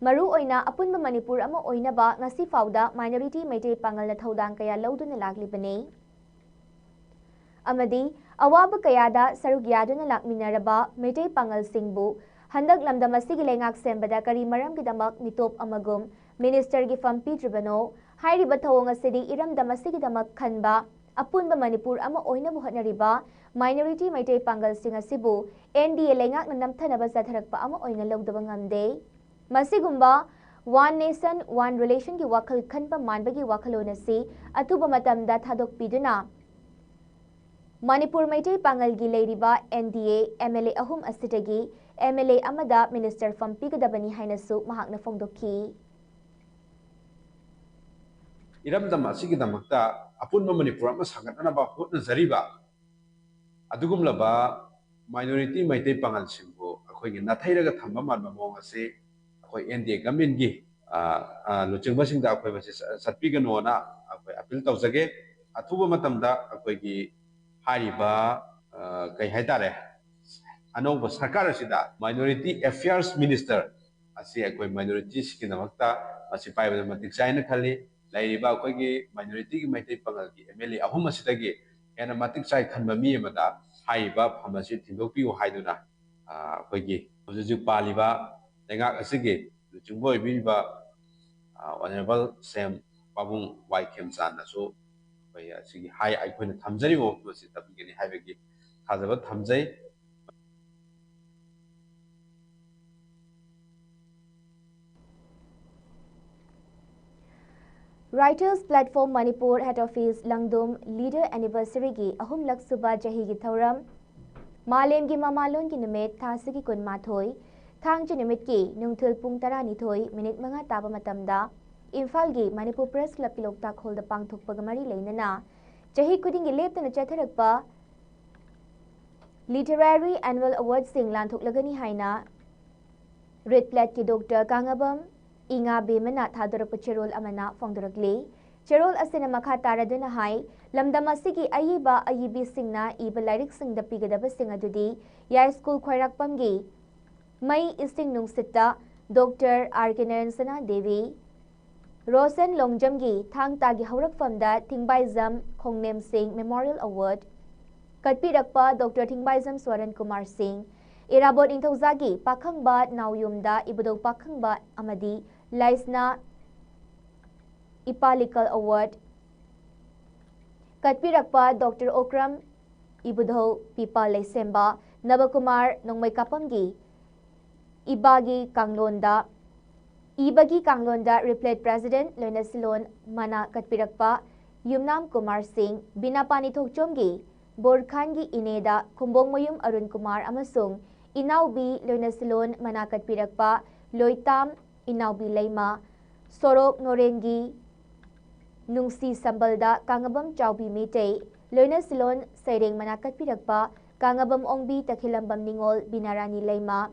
ꯃꯔꯨꯑꯣꯏꯅ ꯑꯄꯨꯟꯕ ꯃꯅꯤꯄꯨꯔ ꯑꯃ ꯑꯣꯏꯅꯕ ꯉꯁꯤ ꯐꯥꯎꯗ ꯃꯥꯏꯅꯣꯔꯤꯇꯤ ꯃꯩꯇꯩ ꯄꯥꯡꯒꯜꯅ ꯊꯧꯗꯥꯡ ꯀꯌꯥ ꯂꯧꯗꯨꯅ ꯂꯥꯛꯂꯤꯕꯅꯤ꯫ ꯑꯃꯗꯤ ꯑꯋꯥꯕ ꯀꯌꯥꯗ ꯁꯔꯨꯛ ꯌꯥꯗꯨꯅ ꯂꯥꯛꯃꯤꯟꯅꯔꯕ ꯃꯩꯇꯩ ꯄꯥꯡꯒꯜꯁꯤꯡꯕꯨ ꯍꯟꯗꯛ ꯂꯝꯗꯝ ꯑꯁꯤꯒꯤ ꯂꯩꯉꯥꯛ ꯁꯦꯝꯕꯗ ꯀꯔꯤ ꯃꯔꯝꯒꯤꯗꯃꯛ ꯃꯤꯇꯣꯞ ꯑꯃꯒꯨꯝ ꯃꯤꯅꯤꯁꯇꯔꯒꯤ ꯐꯝ ꯄꯤꯗ꯭ꯔꯤꯕꯅꯣ ꯍꯥꯏꯔꯤꯕ ꯊꯧꯑꯣꯡ ꯑꯁꯤꯗꯤ ꯏꯔꯝꯗꯝ ꯑꯁꯤꯒꯤꯗꯃꯛ ꯈꯟꯕ ꯑꯄꯨꯟꯕ ꯃꯅꯤꯄꯨꯔ ꯑꯃ ꯑꯣꯏꯅꯕ ꯍꯣꯠꯅꯔꯤꯕ ꯃꯥꯏꯅꯣꯔꯤꯇꯤ ꯃꯩꯇꯩ ꯄꯥꯡꯒꯜꯁꯤꯡ ꯑꯁꯤꯕꯨ ꯑꯦꯟ ꯗꯤ ꯑꯦ ꯂꯩꯉꯥꯛꯅ ꯅꯝꯊꯅꯕ ꯆꯠꯊꯔꯛꯄ ꯑꯃ ꯑꯣꯏꯅ ꯂꯧꯗꯕ ꯉꯝꯗꯦ꯫ ꯃꯁꯤꯒꯨꯝꯕ One Nation, One Relation ꯒꯤ ꯋꯥꯈꯜ ꯈꯟꯕ ꯃꯥꯟꯕꯒꯤ ꯋꯥꯈꯜꯂꯣꯟ ꯑꯁꯤ ꯑꯊꯨꯕ ꯃꯇꯝꯗ ꯊꯥꯗꯣꯛꯄꯤꯗꯨꯅ ꯃꯅꯤꯄꯨꯔ ꯃꯩꯇꯩ ꯄꯥꯉꯜꯒꯤ ꯂꯩꯔꯤꯕ N D A M L A ꯑꯍꯨꯝ ꯑꯁꯤꯗꯒꯤ ꯑꯦꯝ ꯑꯦꯜ ꯑꯦ ꯑꯃꯗ ꯃꯤꯅꯤꯁꯇꯔ ꯐꯝ ꯄꯤꯒꯗꯕꯅꯤ ꯍꯥꯏꯅꯁꯨ ꯃꯍꯥꯛꯅ ꯐꯣꯡꯗꯣꯛꯈꯤ꯫ ꯏꯔꯝꯗꯝ ꯑꯁꯤꯒꯤꯗꯃꯛꯇ ꯑꯄꯨꯟꯕ ꯃꯅꯤꯄꯨꯔ ꯑꯃ ꯁꯥꯒꯠꯅꯅꯕ ꯍꯣꯠꯅꯖꯔꯤꯕ ꯑꯗꯨꯒꯨꯝꯂꯕ ꯃꯥꯏꯅꯣꯔꯤꯇꯤ ꯃꯩꯇꯩ ꯄꯥꯉꯜꯁꯤꯡꯕꯨ ꯑꯩꯈꯣꯏꯒꯤ ꯅꯥꯊꯩꯔꯒ ꯊꯝꯕ ꯃꯥꯟꯕ ꯃꯑꯣꯡ ꯑꯁꯤ ꯑꯩꯈꯣꯏ ꯑꯦꯟ ꯗꯤ ꯑꯦ ꯒꯃꯦꯟꯒꯤ ꯂꯨꯆꯤꯡꯕꯁꯤꯡꯗ ꯑꯩꯈꯣꯏ ꯃꯁꯤ ꯆꯠꯄꯤꯒꯅꯣꯅ ꯑꯩꯈꯣꯏ ꯑꯄꯤꯜ ꯇꯧꯖꯒꯦ꯫ ꯑꯊꯨꯕ ꯃꯇꯝꯗ ꯑꯩꯈꯣꯏꯒꯤ ꯍꯥꯏꯔꯤꯕ ꯑ, ꯀꯩ ꯍꯥꯏꯇꯥꯔꯦ, ꯑꯅꯧꯕ ꯁꯔꯀꯥꯔ ꯑꯁꯤꯗ minority affairs minister ꯑꯁꯤ ꯑꯩꯈꯣꯏ minorities ꯀꯤꯗꯃꯛꯇ ꯃꯁꯤ ꯄꯥꯏꯕꯗ ꯃꯇꯤꯛ ꯆꯥꯏꯅ ꯈꯜꯂꯤ꯫ ꯂꯩꯔꯤꯕ ꯑꯩꯈꯣꯏꯒꯤ minority ꯒꯤ ꯃꯩꯇꯩ ꯄꯥꯉꯜꯒꯤ M L A ꯑꯍꯨꯝ ꯑꯁꯤꯗꯒꯤ ꯍꯦꯟꯅ ꯃꯇꯤꯛ ꯆꯥꯏ ꯈꯟꯕ ꯃꯤ ꯑꯃꯗ ꯍꯥꯏꯔꯤꯕ ꯐꯝ ꯑꯁꯤ ꯊꯤꯟꯗꯣꯛꯄꯤꯌꯨ ꯍꯥꯏꯗꯨꯅ, ꯑ, ꯑꯩꯈꯣꯏꯒꯤ ꯍꯧꯖꯤꯛ ꯍꯧꯖꯤꯛ ꯄꯥꯜꯂꯤꯕ ꯂꯩꯉꯥꯛ ꯑꯁꯤꯒꯤ ꯂꯨꯆꯤꯡꯕ ꯑꯣꯏꯕꯤꯔꯤꯕ, ꯑ, Honourable ꯁꯦꯝ ꯄꯥꯕꯨꯡ ꯋꯥꯏ ꯈꯦꯝꯆꯥꯟꯅꯁꯨ ꯑꯩꯈꯣꯏ ꯑꯁꯤꯒꯤ ꯍꯥꯏ ꯑꯩꯈꯣꯏꯅ ꯊꯝꯖꯔꯤꯕ ꯋꯥꯐꯝ ꯑꯁꯤ ꯇꯝꯕꯤꯒꯅꯤ ꯍꯥꯏꯕꯒꯤ ꯊꯥꯖꯕ ꯊꯝꯖꯩ꯫ Writers Platform Manipur Head Office ꯂꯪꯗꯨꯝ Leader Anniversary ꯒꯤ ꯑꯍꯨꯝꯂꯛ ꯁꯨꯕ ꯆꯍꯤꯒꯤ ꯊꯧꯔꯝ, ꯃꯥꯂꯦꯝꯒꯤ ꯃꯃꯥꯂꯣꯟꯒꯤ ꯅꯨꯃꯤꯠ ꯊꯥꯁꯤꯒꯤ ꯀꯨꯟꯃꯥꯊꯣꯏ, ꯊꯥꯡꯖ ꯅꯨꯃꯤꯠꯀꯤ ꯅꯨꯡꯊꯤꯜ ꯄꯨꯡ ꯇꯔꯥꯅꯤꯊꯣꯏ ꯃꯤꯅꯤꯠ ꯃꯉꯥ ꯇꯥꯕ ꯃꯇꯝꯗ ꯏꯝꯐꯥꯜꯒꯤ ꯃꯅꯤꯄꯨꯔ ꯄ꯭ꯔꯦꯁ ꯀ꯭ꯂꯕꯀꯤ ꯂꯣꯛꯇꯥꯛ ꯍꯣꯜꯗ ꯄꯥꯡꯊꯣꯛꯄꯒ ꯃꯔꯤ ꯂꯩꯅꯅ ꯆꯍꯤ ꯈꯨꯗꯤꯡꯒꯤ ꯂꯦꯞꯇꯅ ꯆꯠꯊꯔꯛꯄ Literary Annual Award ꯁꯤꯡ ꯂꯥꯟꯊꯣꯛꯂꯒꯅꯤ ꯍꯥꯏꯅ ꯔꯤꯠ ꯄ꯭ꯂꯦꯠꯀꯤ ꯗꯣꯛꯇꯔ ꯀꯥꯉꯕꯝ ꯏꯉꯥꯕꯦꯝꯃꯅ ꯊꯥꯗꯣꯔꯛꯄ ꯆꯦꯔꯣꯜ ꯑꯃꯅ ꯐꯣꯡꯗꯣꯔꯛꯂꯤ꯫ ꯆꯦꯔꯣꯜ ꯑꯁꯤꯅ ꯃꯈꯥ ꯇꯥꯔꯗꯨꯅ ꯍꯥꯏ, ꯂꯝꯗꯝ ꯑꯁꯤꯒꯤ ꯑꯏꯕ ꯑꯏꯕꯤꯁꯤꯡꯅ ꯏꯕ ꯂꯥꯏꯔꯤꯛꯁꯤꯡꯗ ꯄꯤꯒꯗꯕꯁꯤꯡ ꯑꯗꯨꯗꯤ ꯌꯥꯏꯁ꯭ꯀꯨꯜ ꯈ꯭ꯋꯥꯏꯔꯥꯛꯄꯝꯒꯤ ꯃꯩ ꯏꯁꯤꯡ ꯅꯨꯡꯁꯤꯠꯇ ꯗꯣꯛꯇꯔ ꯑꯥꯔ ꯀꯦ ꯅꯔꯦꯟꯁꯅꯥ ꯗꯦꯕꯤ, ꯔꯣꯁꯟ ꯂꯣꯡꯖꯝꯒꯤ ꯊꯥꯡ ꯇꯥꯒꯤ ꯍꯧꯔꯛꯐꯝꯗ ꯊꯤꯡꯕꯥꯏꯖꯝ ꯈꯣꯡꯅꯦꯝꯁꯤꯡ Memorial Award ꯀꯠꯄꯤꯔꯛꯄ doctor ꯊꯤꯡꯕꯥꯏꯖꯝ Swaran Kumar ꯁꯤꯡ, ꯏꯔꯥꯕꯣꯠ ꯅꯤꯡꯊꯧꯖꯥꯒꯤ ꯄꯥꯈꯪꯕ ꯅꯥꯎꯌꯨꯝꯗ ꯏꯕꯨꯙꯧ ꯄꯥꯈꯪꯕ ꯑꯃꯗꯤ ꯂꯥꯏꯁꯅꯥ ꯏꯄꯥꯂꯤꯀꯜ Award ꯀꯠꯄꯤꯔꯛꯄ ꯗꯣꯛꯇꯔ ꯑꯣꯀ꯭ꯔꯝ ꯏꯕꯨꯙꯧ ꯄꯤꯄꯥ ꯂꯩꯁꯦꯝꯕ, ꯅꯕꯀꯨꯃꯥꯔ ꯅꯣꯡꯃꯩꯀꯥꯄꯝꯒꯤ ꯏꯕꯥꯒꯤ ꯀꯥꯡꯂꯣꯟꯗ, ꯏꯕꯒꯤ ꯀꯥꯡꯂꯣꯟꯗ ꯔꯤꯠ ꯄ꯭ꯂꯦꯠ ꯄ꯭ꯔꯦꯁꯤꯗꯦꯟꯠ ꯂꯣꯏꯅꯁꯤꯂꯣꯟ ꯃꯅꯥ ꯀꯠꯄꯤꯔꯛꯄ ꯌꯨꯝꯅꯥꯝ ꯀꯨꯃꯥꯔ ꯁꯤꯡ, ꯕꯤꯅꯥꯄꯥꯅꯤ ꯊꯣꯛꯆꯣꯝꯒꯤ ꯕꯣꯔꯈꯥꯟꯒꯤ ꯏꯅꯦꯗ ꯈꯨꯝꯕꯣꯡꯃꯌꯨꯝ ꯑꯔꯨꯟ ꯀꯨꯃꯥꯔ ꯑꯃꯁꯨꯡ ꯏꯅꯥꯎꯕꯤ ꯂꯣꯏꯅꯁꯤꯂꯣꯟ ꯃꯅꯥ ꯀꯠꯄꯤꯔꯛꯄ ꯂꯣꯏꯇꯥꯝ ꯏꯅꯥꯎꯕꯤ ꯂꯩꯃ, ꯁꯣꯔꯣꯛ ꯅꯣꯔꯦꯟꯒꯤ ꯅꯨꯡꯁꯤ ꯁꯝꯕꯜꯗ ꯀꯥꯉꯕꯝ ꯆꯥꯎꯕꯤ ꯃꯩꯇꯩ, ꯂꯣꯏꯅꯁꯤꯂꯣꯟ ꯁꯩꯔꯦꯡ ꯃꯅꯥ ꯀꯠꯄꯤꯔꯛꯄ ꯀꯥꯉꯕꯝ ꯑꯣꯡꯕꯤ ꯇꯈꯦꯂꯝꯕꯝ ꯅꯤꯉꯣꯜ ꯕꯤꯅꯥꯔꯥꯅꯤ ꯂꯩꯃ,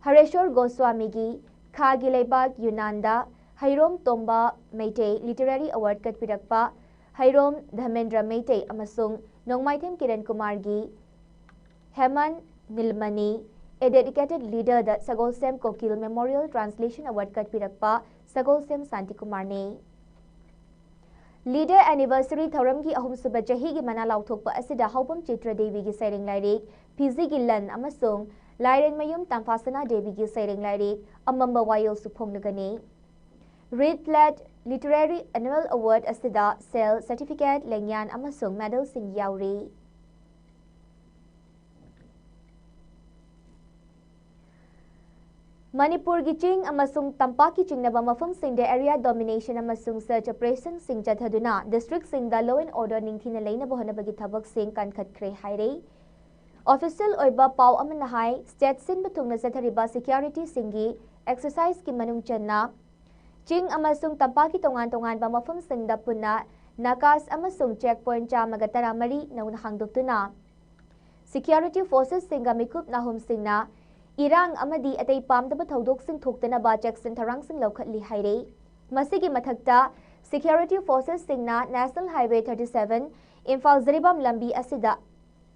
ꯍꯔꯦꯁꯣꯔ ꯒꯣꯁ꯭ꯋꯥꯃꯤꯒꯤ ꯈꯥꯒꯤ ꯂꯩꯕꯥꯛ ꯌꯨꯅꯥꯟꯗ ꯍꯩꯔꯣꯝ ꯇꯣꯝꯕ ꯃꯩꯇꯩ Literary Award ꯀꯠꯄꯤꯔꯛꯄ ꯍꯩꯔꯣꯝ ꯙꯃꯦꯟꯗ꯭ꯔ ꯃꯩꯇꯩ ꯑꯃꯁꯨꯡ ꯅꯣꯡꯃꯥꯏꯊꯦꯝ Kiran ꯀꯨꯃꯥꯔꯒꯤ ꯍꯦꯃꯟ ꯅꯤꯜꯃꯅꯤ, A Dedicated Leader the Sagolsem ꯀꯣꯀꯤꯜ Memorial Translation Award ꯀꯠꯄꯤꯔꯛꯄ Sagolsem ꯁꯥꯟꯇꯤꯀꯨꯃꯥꯔꯅꯤ꯫ Leader Anniversary ꯊꯧꯔꯝꯒꯤ ꯑꯍꯨꯝꯁꯨꯕ ꯆꯍꯤꯒꯤ ꯃꯅꯥ ꯂꯥꯎꯊꯣꯛꯄ ꯑꯁꯤꯗ ꯍꯥꯎꯕꯝ ꯆꯤꯇ꯭ꯔ ꯗꯦꯕꯤꯒꯤ ꯁꯩꯔꯦꯡ ꯂꯥꯏꯔꯤꯛ ꯐꯤꯖꯤꯒꯤ ꯂꯟ ꯑꯃꯁꯨꯡ ꯂꯥꯏꯔꯦꯟꯃꯌꯨꯝ ꯇꯝꯐꯥꯁꯅꯥ ꯗꯦꯕꯤꯒꯤ ꯁꯩꯔꯦꯡ ꯂꯥꯏꯔꯤꯛ ꯑꯃꯝꯕ ꯋꯥꯌꯦꯜꯁꯨ ꯐꯣꯡꯂꯒꯅꯤ꯫ Reed Platt Literary Annual Award ꯑꯁꯤꯗ ꯁꯦꯜ, certificate, ꯂꯦꯡꯌꯥꯟ ꯑꯃꯁꯨꯡ medal ꯁꯤꯡ ꯌꯥꯎꯔꯤ꯫ ꯃꯅꯤꯄꯨꯔꯒꯤ ꯆꯤꯡ ꯑꯃꯁꯨꯡ ꯇꯝꯄꯥꯛꯀꯤ ꯆꯤꯡꯅꯕ ꯃꯐꯝꯁꯤꯡꯗ area domination ꯑꯃꯁꯨꯡ search operation ꯁꯤꯡ ꯆꯠꯊꯗꯨꯅ district ꯁꯤꯡꯗ law and order ꯅꯤꯡꯊꯤꯅ ꯂꯩꯅꯕ ꯍꯣꯠꯅꯕꯒꯤ ꯊꯕꯛꯁꯤꯡ ꯀꯟꯈꯠꯈ꯭ꯔꯦ ꯍꯥꯏꯔꯦ꯫ Official ꯑꯣꯏꯕ ꯄꯥꯎ ꯑꯃꯅ ꯍꯥꯏ, state ꯁꯤꯟꯕ ꯊꯨꯡꯅ ꯆꯠꯊꯔꯤꯕ security ꯁꯤꯡꯒꯤ exercise ꯀꯤ ꯃꯅꯨꯡ ꯆꯟꯅ ꯆꯤꯡ ꯑꯃꯁꯨꯡ ꯇꯝꯄꯥꯛꯀꯤ ꯇꯣꯉꯥꯟ ꯇꯣꯉꯥꯟꯕ ꯃꯐꯝꯁꯤꯡꯗ ꯄꯨꯟꯅ ꯅꯥꯀꯥꯁ ꯑꯃꯁꯨꯡ check point ꯆꯥꯝꯃꯒ ꯇꯔꯥꯃꯔꯤ ꯅꯧꯅ ꯍꯥꯡꯗꯣꯛꯇꯨꯅ security forces ꯁꯤꯡꯒ ꯃꯤꯀꯨꯞ ꯅꯥꯍꯨꯝꯁꯤꯡꯅ ꯏꯔꯥꯡ ꯑꯃꯗꯤ ꯑꯇꯩ ꯄꯥꯝꯗꯕ ꯊꯧꯗꯣꯛꯁꯤꯡ ꯊꯣꯛꯇꯅꯕ ꯆꯦꯛꯁꯤꯟ ꯊꯧꯔꯥꯡꯁꯤꯡ ꯂꯧꯈꯠꯂꯤ ꯍꯥꯏꯔꯤ꯫ ꯃꯁꯤꯒꯤ ꯃꯊꯛꯇ, security forces ꯁꯤꯡꯅ National Highway thirty seven Imphal Jiribam ꯂꯝꯕꯤ ꯑꯁꯤꯗ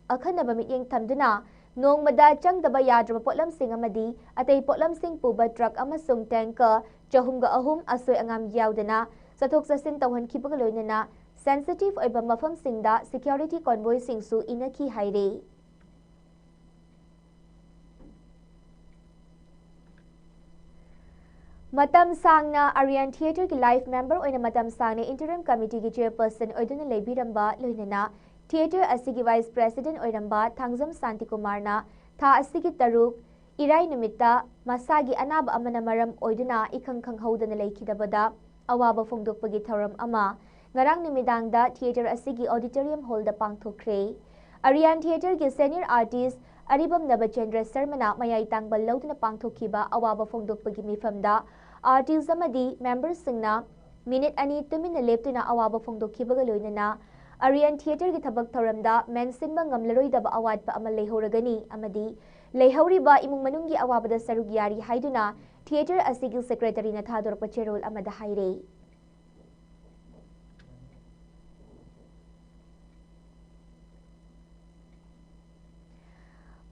ꯑꯈꯟꯅꯕ ꯃꯤꯠꯌꯦꯡ ꯊꯝꯗꯨꯅ ꯅꯣꯡꯃꯗ ꯆꯪꯗꯕ ꯌꯥꯗ꯭ꯔꯕ ꯄꯣꯠꯂꯝꯁꯤꯡ ꯑꯃꯗꯤ ꯑꯇꯩ ꯄꯣꯠꯂꯝꯁꯤꯡ ꯄꯨꯕ truck ꯑꯃꯁꯨꯡ tanker ꯆꯍꯨꯝꯒ ꯑꯍꯨꯝ ꯑꯁꯣꯏ ꯑꯉꯥꯝ ꯌꯥꯎꯗꯅ ꯆꯠꯊꯣꯛ ꯆꯠꯁꯤꯟ ꯇꯧꯍꯟꯈꯤꯕꯒ ꯂꯣꯏꯅꯅ sensitive ꯑꯣꯏꯕ ꯃꯐꯝꯁꯤꯡꯗ security convoy ꯁꯤꯡꯁꯨ ꯏꯟꯅꯈꯤ ꯍꯥꯏꯔꯤ꯫ ꯃꯇꯝ ꯁꯥꯡꯅ Aryan Theatre ꯒꯤ live member ꯑꯣꯏꯅ ꯃꯇꯝ ꯁꯥꯡꯅ interim committee ꯒꯤ chairperson ꯑꯣꯏꯗꯨꯅ ꯂꯩꯕꯤꯔꯝꯕ ꯂꯣꯏꯅꯅ theatre ꯑꯁꯤꯒꯤ vice president ꯑꯣꯏꯔꯝꯕ ꯊꯥꯡꯖꯝ ꯁꯥꯟꯇꯤꯀꯨꯃꯥꯔꯅ ꯊꯥ ꯑꯁꯤꯒꯤ ꯇꯔꯨꯛ, ꯏꯔꯥꯏ ꯅꯨꯃꯤꯠꯇ ꯃꯁꯥꯒꯤ ꯑꯅꯥꯕ ꯑꯃꯅ ꯃꯔꯝ ꯑꯣꯏꯗꯨꯅ ꯏꯈꯪ ꯈꯪꯍꯧꯗꯅ ꯂꯩꯈꯤꯗꯕꯗ ꯑꯋꯥꯕ ꯐꯣꯡꯗꯣꯛꯄꯒꯤ ꯊꯧꯔꯝ ꯑꯃ ꯉꯔꯥꯡ ꯅꯨꯃꯤꯗꯥꯡꯗ theatre ꯑꯁꯤꯒꯤ auditorium hall ꯗ ꯄꯥꯡꯊꯣꯛꯈ꯭ꯔꯦ꯫ Aryan Theatre ꯒꯤ senior artist ꯑꯔꯤꯕꯝ ꯅꯕꯆꯦꯟꯗ꯭ꯔ ꯁꯔꯃꯅ ꯃꯌꯥꯏ ꯇꯥꯡꯕ ꯂꯧꯗꯨꯅ ꯄꯥꯡꯊꯣꯛꯈꯤꯕ ꯑꯋꯥꯕ ꯐꯣꯡꯗꯣꯛꯄꯒꯤ ꯃꯤꯐꯝꯗ artist ꯑꯃꯗꯤ member ꯁꯤꯡꯅ minute ꯑꯅꯤ ꯇꯨꯃꯤꯟꯅ ꯂꯦꯞꯇꯨꯅ ꯑꯋꯥꯕ ꯐꯣꯡꯗꯣꯛꯈꯤꯕꯒ ꯂꯣꯏꯅꯅ Aryan Theatre ꯒꯤ ꯊꯕꯛ ꯊꯧꯔꯝꯗ ꯃꯦꯟꯁꯤꯟꯕ ꯉꯝꯂꯔꯣꯏꯗꯕ ꯑꯋꯥꯠꯄ ꯑꯃ ꯂꯩꯍꯧꯔꯒꯅꯤ ꯑꯃꯗꯤ ꯂꯩꯍꯧꯔꯤꯕ ꯏꯃꯨꯡ ꯃꯅꯨꯡꯒꯤ ꯑꯋꯥꯕꯗ ꯁꯔꯨꯛ ꯌꯥꯔꯤ ꯍꯥꯏꯗꯨꯅ theatre ꯑꯁꯤꯒꯤ secretary ꯅ ꯊꯥꯗꯣꯔꯛꯄ ꯆꯦꯔꯣꯜ ꯑꯃꯗ ꯍꯥꯏꯔꯦ꯫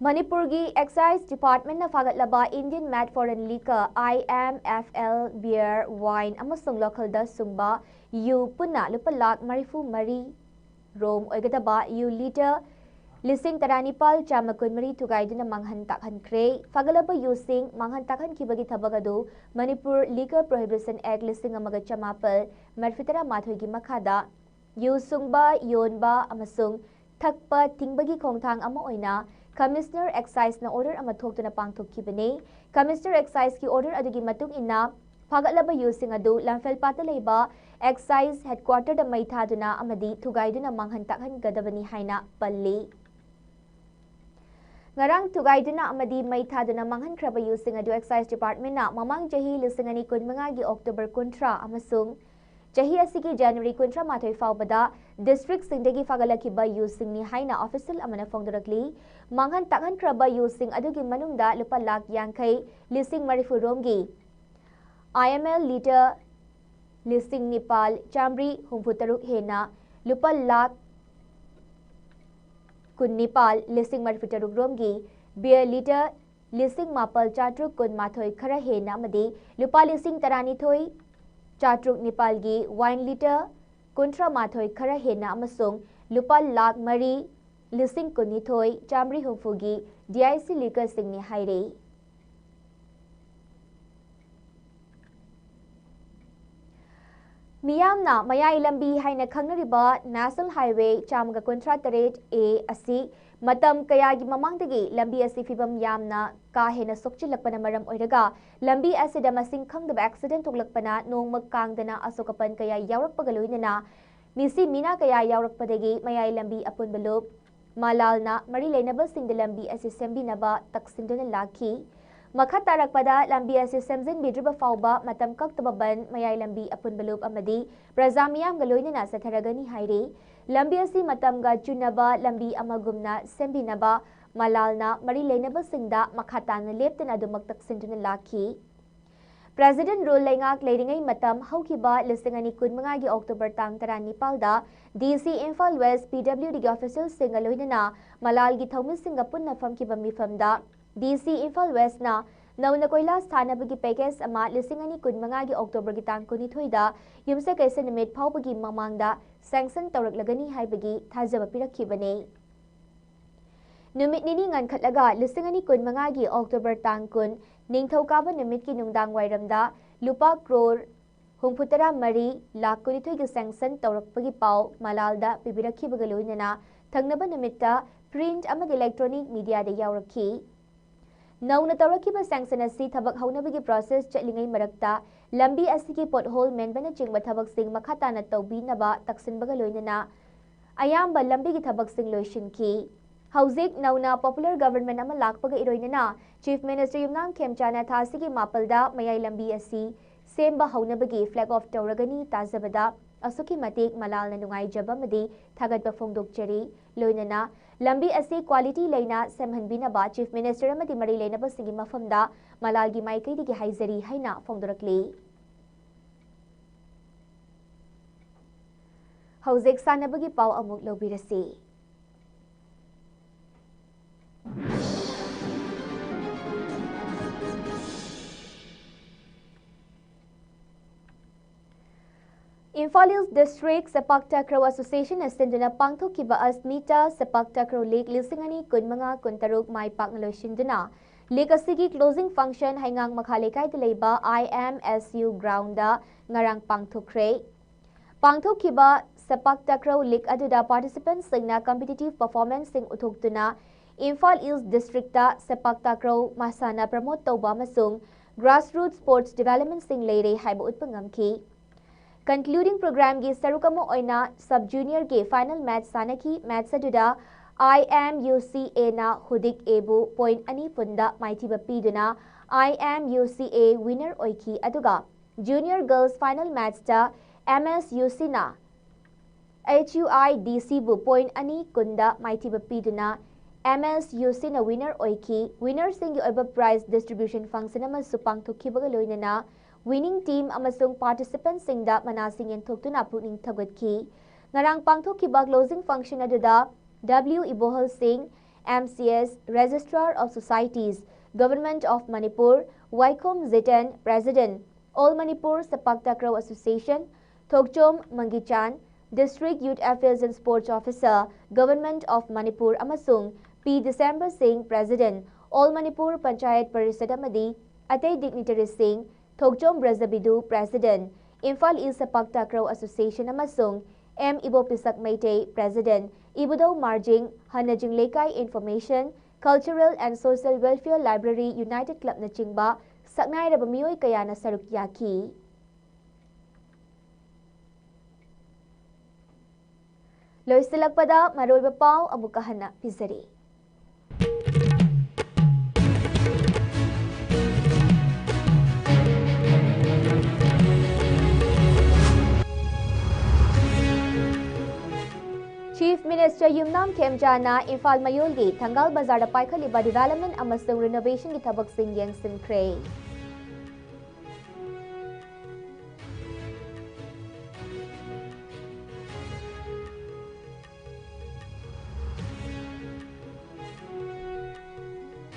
ꯃꯅꯤꯄꯨꯔꯒꯤ exercise ꯗꯤꯄꯥꯔꯠꯃꯦꯟꯠꯅ ꯐꯥꯒꯠꯂꯕ Indian Made Foreign Liquor, I M F L, beer, wine ꯑꯃꯁꯨꯡ ꯂꯣꯀꯦꯜꯗ ꯁꯨꯡꯕ ꯌꯨ ꯄꯨꯟꯅ ꯂꯨꯄꯥ ꯂꯥꯈ ꯃꯔꯤꯐꯨ ꯃꯔꯤ ꯔꯣꯝ ꯑꯣꯏꯒꯗꯕ ꯌꯨ ꯂꯤꯇꯔ ꯂꯤꯁꯤꯡ ꯇꯔꯥꯅꯤꯄꯥꯜ ꯆꯥꯝꯃ ꯀꯨꯟꯃꯔꯤ ꯊꯨꯒꯥꯏꯗꯨꯅ ꯃꯥꯡꯍꯟ ꯇꯥꯛꯍꯟꯈ꯭ꯔꯦ꯫ ꯐꯥꯒꯠꯂꯕ ꯌꯨꯁꯤꯡ ꯃꯥꯡꯍꯟ ꯇꯥꯛꯍꯟꯈꯤꯕꯒꯤ ꯊꯕꯛ ꯑꯗꯨ ꯃꯅꯤꯄꯨꯔ Liquor Prohibition Act ꯂꯤꯁꯤꯡ ꯑꯃꯒ ꯆꯃꯥꯄꯜ ꯃꯔꯤꯐꯨ ꯇꯔꯥꯃꯥꯊꯣꯏꯒꯤ ꯃꯈꯥꯗ ꯌꯨ ꯁꯨꯡꯕ, ꯌꯣꯟꯕ ꯑꯃꯁꯨꯡ ꯊꯛꯄ ꯊꯤꯡꯕꯒꯤ ꯈꯣꯡꯊꯥꯡ ꯑꯃ ꯑꯣꯏꯅ ꯀꯃꯤꯁꯅꯔ ꯑꯦꯛꯁꯥꯏꯖꯅ ꯑꯣꯔꯗꯔ ꯑꯃ ꯊꯣꯛꯇꯨꯅ ꯄꯥꯡꯊꯣꯛꯈꯤꯕꯅꯤ꯫ ꯀꯃꯤꯁꯅꯔ ꯑꯦꯛꯁꯥꯏꯖꯀꯤ ꯑꯣꯔꯗꯔ ꯑꯗꯨꯒꯤ ꯃꯇꯨꯡ ꯏꯟꯅ ꯐꯥꯒꯠꯂꯕ ꯌꯨꯁꯤꯡ ꯑꯗꯨ ꯂꯝꯐꯦꯜꯄꯥꯠꯇ ꯂꯩꯕ ꯑꯦꯛꯁꯥꯏꯖ ꯍꯦꯗꯀ꯭ꯋꯥꯔꯇꯔꯗ ꯃꯩ ꯊꯥꯗꯨꯅ ꯑꯃꯗꯤ ꯊꯨꯒꯥꯏꯗꯨꯅ ꯃꯥꯡꯍꯟ ꯇꯥꯛꯍꯟꯒꯗꯕꯅꯤ ꯍꯥꯏꯅ ꯄꯜꯂꯤ꯫ ꯉꯔꯥꯡ ꯊꯨꯒꯥꯏꯗꯨꯅ ꯑꯃꯗꯤ ꯃꯩ ꯊꯥꯗꯨꯅ ꯃꯥꯡꯍꯟꯈ꯭ꯔꯕ ꯌꯨꯁꯤꯡ ꯑꯗꯨ ꯑꯦꯛꯁꯥꯏꯖ ꯗꯤꯄꯥꯔꯠꯃꯦꯟꯠꯅ ꯃꯃꯥꯡ ꯆꯍꯤ ꯂꯤꯁꯤꯡ ꯑꯅꯤ ꯀꯨꯟꯃꯉꯥꯒꯤ ꯑꯣꯛꯇꯣꯕꯔ ꯀꯨꯟꯊ꯭ꯔꯥ ꯑꯃꯁꯨꯡ ꯆꯍꯤ ꯑꯁꯤꯒꯤ ꯖꯅꯋꯥꯔꯤ ꯀꯨꯟꯊ꯭ꯔꯥ ꯃꯥꯊꯣꯏ ꯐꯥꯎꯕꯗ ꯗꯤꯁꯇ꯭ꯔꯤꯛꯁꯤꯡꯗꯒꯤ ꯐꯥꯒꯠꯂꯛꯈꯤꯕ ꯌꯨꯁꯤꯡꯅꯤ ꯍꯥꯏꯅ ꯑꯣꯐꯤꯁꯤꯌꯦꯜ ꯑꯃꯅ ꯐꯣꯡꯗꯣꯔꯛꯂꯤ꯫ ꯃꯥꯡꯍꯟ ꯇꯥꯛꯍꯟꯈ꯭ꯔꯕ ꯌꯨꯁꯤꯡ ꯑꯗꯨꯒꯤ ꯃꯅꯨꯡꯗ ꯂꯨꯄꯥ ꯂꯥꯈ ꯌꯥꯡꯈꯩ ꯂꯤꯁꯤꯡ ꯃꯔꯤꯐꯨ ꯔꯣꯝꯒꯤ, I M L ꯂꯤꯇꯔ ꯂꯤꯁꯤꯡ ꯅꯤꯄꯥꯜ ꯆꯥꯝꯃꯔꯤ ꯍꯨꯝꯐꯨ ꯇꯔꯨꯛ ꯍꯦꯟꯅ, ꯂꯨꯄꯥ ꯂꯥꯈ ꯀꯨꯟꯅꯤꯄꯥꯜ ꯂꯤꯁꯤꯡ ꯃꯔꯤꯐꯨ ꯇꯔꯨꯛ ꯔꯣꯝꯒꯤ, beer ꯂꯤꯇꯔ ꯂꯤꯁꯤꯡ ꯃꯥꯄꯜ ꯆꯥꯇ꯭ꯔꯨꯛ ꯀꯨꯟꯃꯥꯊꯣꯏ ꯈꯔ ꯍꯦꯟꯅ ꯑꯃꯗꯤ ꯂꯨꯄꯥ ꯂꯤꯁꯤꯡ ꯇꯔꯥꯅꯤꯊꯣꯏ ꯆꯥꯇ꯭ꯔꯨꯛ ꯅꯤꯄꯥꯜꯒꯤ wine ꯂꯤꯇꯔ ꯀꯨꯟꯊ꯭ꯔꯥ ꯃꯥꯊꯣꯏ ꯈꯔ ꯍꯦꯟꯅ ꯑꯃꯁꯨꯡ ꯂꯨꯄꯥ ꯂꯥꯈ ꯃꯔꯤ ꯂꯤꯁꯤꯡ ꯀꯨꯟꯅꯤꯊꯣꯏ ꯆꯥꯝꯃꯔꯤ ꯍꯨꯝꯐꯨꯒꯤ D I C ꯂꯤꯀꯔꯁꯤꯡꯅꯤ ꯍꯥꯏꯔꯤ꯫ ꯃꯤꯌꯥꯝꯅ ꯃꯌꯥꯏ ꯂꯝꯕꯤ ꯍꯥꯏꯅ ꯈꯪꯅꯔꯤꯕ National Highway ꯆꯥꯝꯃꯒ ꯀꯨꯟꯊ꯭ꯔꯥ ꯇꯔꯦꯠ A ꯑꯁꯤ ꯃꯇꯝ ꯀꯌꯥꯒꯤ ꯃꯃꯥꯡꯗꯒꯤ ꯂꯝꯕꯤ ꯑꯁꯤ ꯐꯤꯕꯝ ꯌꯥꯝꯅ ꯀꯥ ꯍꯦꯟꯅ ꯁꯣꯛꯆꯤꯜꯂꯛꯄꯅ ꯃꯔꯝ ꯑꯣꯏꯔꯒ ꯂꯝꯕꯤ ꯑꯁꯤꯗ ꯃꯁꯤꯡ ꯈꯪꯗꯕ ꯑꯦꯛꯁꯤꯗꯦꯟ ꯊꯣꯛꯂꯛꯄꯅ ꯅꯣꯡꯃ ꯀꯥꯡꯗꯅ ꯑꯁꯣꯛ ꯑꯄꯟ ꯀꯌꯥ ꯌꯥꯎꯔꯛꯄꯒ ꯂꯣꯏꯅꯅ ꯃꯤꯁꯤ ꯃꯤꯅꯥ ꯀꯌꯥ ꯌꯥꯎꯔꯛꯄꯗꯒꯤ ꯃꯌꯥꯏ ꯂꯝꯕꯤ ꯑꯄꯨꯟꯕ ꯂꯨꯞ ꯃꯂꯥꯜꯅ ꯃꯔꯤ ꯂꯩꯅꯕꯁꯤꯡꯗ ꯂꯝꯕꯤ ꯑꯁꯤ ꯁꯦꯝꯕꯤꯅꯕ ꯇꯛꯁꯤꯟꯗꯨꯅ ꯂꯥꯛꯈꯤ꯫ ꯃꯈꯥ ꯇꯥꯔꯛꯄꯗ ꯂꯝꯕꯤ ꯑꯁꯤ ꯁꯦꯝꯖꯤꯟꯕꯤꯗ꯭ꯔꯤꯕ ꯐꯥꯎꯕ ꯃꯇꯝ ꯀꯛꯇꯕ ꯕꯟ, ꯃꯌꯥꯏ ꯂꯝꯕꯤ ꯑꯄꯨꯟꯕ ꯂꯨꯞ ꯑꯃꯗꯤ ꯄ꯭ꯔꯖꯥ ꯃꯤꯌꯥꯝꯒ ꯂꯣꯏꯅꯅ ꯆꯠꯊꯔꯒꯅꯤ ꯍꯥꯏꯔꯤ꯫ ꯂꯝꯕꯤ ꯑꯁꯤ ꯃꯇꯝꯒ ꯆꯨꯅꯕ ꯂꯝꯕꯤ ꯑꯃꯒꯨꯝꯅ ꯁꯦꯝꯕꯤꯅꯕ ꯃꯂꯥꯜꯅ ꯃꯔꯤ ꯂꯩꯅꯕꯁꯤꯡꯗ ꯃꯈꯥ ꯇꯥꯅ ꯂꯦꯞꯇꯅ ꯑꯗꯨꯃꯛ ꯇꯛꯁꯤꯟꯗꯨꯅ ꯂꯥꯛꯈꯤ꯫ President Rule ꯂꯩꯉꯥꯛ ꯂꯩꯔꯤꯉꯩ ꯃꯇꯝ ꯍꯧꯈꯤꯕ ꯂꯤꯁꯤꯡ ꯑꯅꯤ ꯀꯨꯟꯃꯉꯥꯒꯤ October ꯇꯥꯡ ꯇꯔꯥꯅꯤꯄꯥꯜꯗ D C Imphal West P W Dꯒꯤ officialꯁꯤꯡꯒ ꯂꯣꯏꯅꯅ ꯃꯂꯥꯜꯒꯤ ꯊꯧꯃꯤꯁꯤꯡꯒ ꯄꯨꯟꯅ ꯐꯝꯈꯤꯕ ꯃꯤꯐꯝꯗ D C Imphal Westꯅ ꯅꯧꯅ ꯀꯣꯏꯂꯥꯁ ꯊꯥꯅꯕꯒꯤ package ꯑꯃ ꯂꯤꯁꯤꯡ ꯑꯅꯤ ꯀꯨꯟꯃꯉꯥꯒꯤ Octoberꯒꯤ ꯇꯥꯡ ꯀꯨꯟꯅꯤꯊꯣꯏꯗ ꯌꯨꯝꯁꯀꯩꯁ ꯅꯨꯃꯤꯠ ꯐꯥꯎꯕꯒꯤ ꯃꯃꯥꯡꯗ sanction ꯇꯧꯔꯛꯂꯒꯅꯤ ꯍꯥꯏꯕꯒꯤ ꯊꯥꯖꯕ ꯄꯤꯔꯛꯈꯤꯕꯅꯤ꯫ ꯅꯨꯃꯤꯠ ꯅꯤꯅꯤ ꯉꯟꯈꯠꯂꯒ ꯂꯤꯁꯤꯡ ꯑꯅꯤ ꯀꯨꯟꯃꯉꯥꯒꯤ October ꯇꯥꯡ ꯀꯨꯟ, ꯅꯤꯡꯊꯧꯀꯥꯕ ꯅꯨꯃꯤꯠꯀꯤ ꯅꯨꯡꯗꯥꯡ ꯋꯥꯏꯔꯝꯗ ꯂꯨꯄꯥ ꯀ꯭ꯔꯣꯔ ꯍꯨꯝꯐꯨꯇꯔꯥ ꯃꯔꯤ ꯂꯥꯈ ꯀꯨꯟꯅꯤꯊꯣꯏꯒꯤ sanction ꯇꯧꯔꯛꯄꯒꯤ ꯄꯥꯎ ꯃꯂꯥꯜꯗ ꯄꯤꯕꯤꯔꯛꯈꯤꯕꯒ ꯂꯣꯏꯅꯅ ꯊꯪꯅꯕ ꯅꯨꯃꯤꯠꯇ print ꯑꯃꯗꯤ electronic mediaꯗ ꯌꯥꯎꯔꯛꯈꯤ꯫ ꯅꯧꯅ ꯇꯧꯔꯛꯈꯤꯕ sanction ꯑꯁꯤ ꯊꯕꯛ ꯍꯧꯅꯕꯒꯤ process ꯆꯠꯂꯤꯉꯩ ꯃꯔꯛꯇ ꯂꯝꯕꯤ ꯑꯁꯤꯒꯤ pothole ꯃꯦꯟꯕꯅꯆꯤꯡꯕ ꯊꯕꯛꯁꯤꯡ ꯃꯈꯥ ꯇꯥꯅ ꯇꯧꯕꯤꯅꯕ ꯇꯛꯁꯤꯟꯕꯒ ꯂꯣꯏꯅꯅ ꯑꯌꯥꯝꯕ ꯂꯝꯕꯤꯒꯤ ꯊꯕꯛꯁꯤꯡ ꯂꯣꯏꯁꯤꯟꯈꯤ꯫ ꯍꯧꯖꯤꯛ ꯅꯧꯅ popular government ꯑꯃ ꯂꯥꯛꯄꯒ ꯏꯔꯣꯏꯅꯅ Chief Minister ꯌꯨꯝꯅꯥꯝ ꯈꯦꯝꯆꯥꯅ ꯊꯥ ꯑꯁꯤꯒꯤ ꯃꯥꯄꯜꯗ ꯃꯌꯥꯏ ꯂꯝꯕꯤ ꯑꯁꯤ ꯁꯦꯝꯕ ꯍꯧꯅꯕꯒꯤ flag off ꯇꯧꯔꯒꯅꯤ ꯇꯥꯖꯕꯗ ꯑꯁꯨꯛꯀꯤ ꯃꯇꯤꯛ ꯃꯂꯥꯜꯅ ꯅꯨꯡꯉꯥꯏꯖꯕ ꯑꯃꯗꯤ ꯊꯥꯒꯠꯄ ꯐꯣꯡꯗꯣꯛꯆꯔꯤ꯫ ꯂꯣꯏꯅꯅ ꯂꯝꯕꯤ ꯑꯁꯤ quality ꯂꯩꯅ ꯁꯦꯝꯍꯟꯕꯤꯅꯕ Chief Minister ꯑꯃꯗꯤ ꯃꯔꯤ ꯂꯩꯅꯕꯁꯤꯡꯒꯤ ꯃꯐꯝꯗ ꯃꯂꯥꯜꯒꯤ ꯃꯥꯏꯀꯩꯗꯒꯤ ꯍꯥꯏꯖꯔꯤ ꯍꯥꯏꯅ ꯐꯣꯡꯗꯣꯔꯛꯂꯤ꯫ ꯍꯧꯖꯤꯛ ꯁꯥꯟꯅꯕꯒꯤ ꯄꯥꯎ ꯑꯃꯨꯛ ꯂꯧꯕꯤꯔꯁꯤ꯫ Imphal East District Sepak Takraw Associationꯅ ꯁꯤꯟꯗꯨꯅ ꯄꯥꯡꯊꯣꯛꯈꯤꯕ Asmita Sepak Takraw League ꯂꯤꯁꯤꯡ ꯑꯅꯤ ꯀꯨꯟꯃꯉꯥ ꯀꯨꯟꯇꯔꯨꯛ ꯃꯥꯏ ꯄꯥꯛꯅ ꯂꯣꯏꯁꯤꯟꯗꯨꯅ league ꯑꯁꯤꯒꯤ closing function ꯍꯩꯉꯥꯡ ꯃꯈꯥ ꯂꯩꯀꯥꯏꯗ ꯂꯩꯕ I M S U groundꯗ ꯉꯔꯥꯡ ꯄꯥꯡꯊꯣꯛꯈ꯭ꯔꯦ꯫ ꯄꯥꯡꯊꯣꯛꯈꯤꯕ Sepak Takraw League ꯑꯗꯨꯗ participantꯁꯤꯡꯅ competitive performanceꯁꯤꯡ ꯎꯠꯊꯣꯛꯇꯨꯅ Imphal East Districtꯇ Sepak Takraw ꯃꯁꯥꯟꯅ promote ꯇꯧꯕ ꯑꯃꯁꯨꯡ grassroots sports developmentꯁꯤꯡ ꯂꯩꯔꯦ ꯍꯥꯏꯕ ꯎꯠꯄ ꯉꯝꯈꯤ꯫ Concluding programꯒꯤ ꯁꯔꯨꯛ ꯑꯃ ꯑꯣꯏꯅ sub juniorꯒꯤ final match ꯁꯥꯟꯅꯈꯤ꯫ Match ꯑꯗꯨꯗ I M U C Aꯅ Hudik Aꯕꯨ point ꯑꯅꯤ ꯐꯨꯟꯗ ꯃꯥꯏꯊꯤꯕ ꯄꯤꯗꯨꯅ I M U C A winner ꯑꯣꯏꯈꯤ, ꯑꯗꯨꯒ junior girls final matchꯇ M S U Cꯅ H U I D Cꯕꯨ point ꯑꯅꯤ ꯀꯨꯟꯗ ꯃꯥꯏꯊꯤꯕ ꯄꯤꯗꯨꯅ ꯑꯦꯝ ꯑꯦꯁ ꯌꯨ ꯁꯤꯅ winner ꯑꯣꯏꯈꯤ꯫ Winnerꯁꯤꯡꯒꯤ ꯑꯣꯏꯕ prize distribution function ꯑꯃꯁꯨ ꯄꯥꯡꯊꯣꯛꯈꯤꯕꯒ ꯂꯣꯏꯅꯅ winning team ꯑꯃꯁꯨꯡ participantꯁꯤꯡꯗ ꯃꯅꯥꯁꯤꯡ ꯌꯦꯟꯊꯣꯛꯇꯨꯅ ꯄꯨꯛꯅꯤꯡ ꯊꯧꯒꯠꯈꯤ꯫ ꯉꯔꯥꯡ ꯄꯥꯡꯊꯣꯛꯈꯤꯕ closing function ꯑꯗꯨꯗ W ꯏꯕꯣꯍꯜ ꯁꯤꯡ, M C S, Registrar of Societies, Government of Manipur, ꯋꯥꯏꯈꯣꯝ Jiten, President, All Manipur ꯁꯄꯥꯛ ꯇꯥꯀ꯭ꯔꯧ Association, Thokchom ꯃꯪꯒꯤꯆꯥꯟ, District Youth Affairs and Sports Officer, Government of Manipur, ꯑꯃꯁꯨꯡ ꯄꯤ ꯗꯤꯁꯦꯝꯕꯔ ꯁꯤꯡ, President, All Manipur Panchayat Parishad, ꯑꯃꯗꯤ ꯑꯇꯩ dignitaryꯁꯤꯡ, ꯊꯣꯛꯆꯣꯝ Brajabidhu, President, Imphal ꯏꯁ ꯁꯄꯥꯛ ꯇꯥꯀ꯭ꯔꯧ Association, ꯑꯃꯁꯨꯡ M ꯏꯕꯣꯄꯤꯁꯛ Meitei, President, ꯏꯕꯨꯙꯧ ꯃꯥꯔꯖꯤꯡ, ꯍꯟꯅꯖꯤꯡ ꯂꯩꯀꯥꯏ Information, Cultural and Social Welfare Library, United Clubꯅꯆꯤꯡꯕ ꯁꯛꯅꯥꯏꯔꯕ ꯃꯤꯑꯣꯏ ꯀꯌꯥꯅ ꯁꯔꯨꯛ ꯌꯥꯈꯤ꯫ ꯂꯣꯏꯁꯤꯜꯂꯛꯄꯗ ꯃꯔꯨꯑꯣꯏꯕ ꯄꯥꯎ ꯑꯃꯨꯛꯀ ꯍꯟꯅ ꯄꯤꯖꯔꯤ꯫ Chief Minister ꯌꯨꯝꯅꯥꯝ ꯈꯦꯝꯆꯥꯅ ꯏꯝꯐꯥꯜ ꯃꯌꯣꯜꯒꯤ ꯊꯪꯒꯥꯜ ꯕꯖꯥꯔꯗ ꯄꯥꯏꯈꯠꯂꯤꯕ development ꯑꯃꯁꯨꯡ renovationꯒꯤ ꯊꯕꯛꯁꯤꯡ ꯌꯦꯡꯁꯤꯟꯈ꯭ꯔꯦ꯫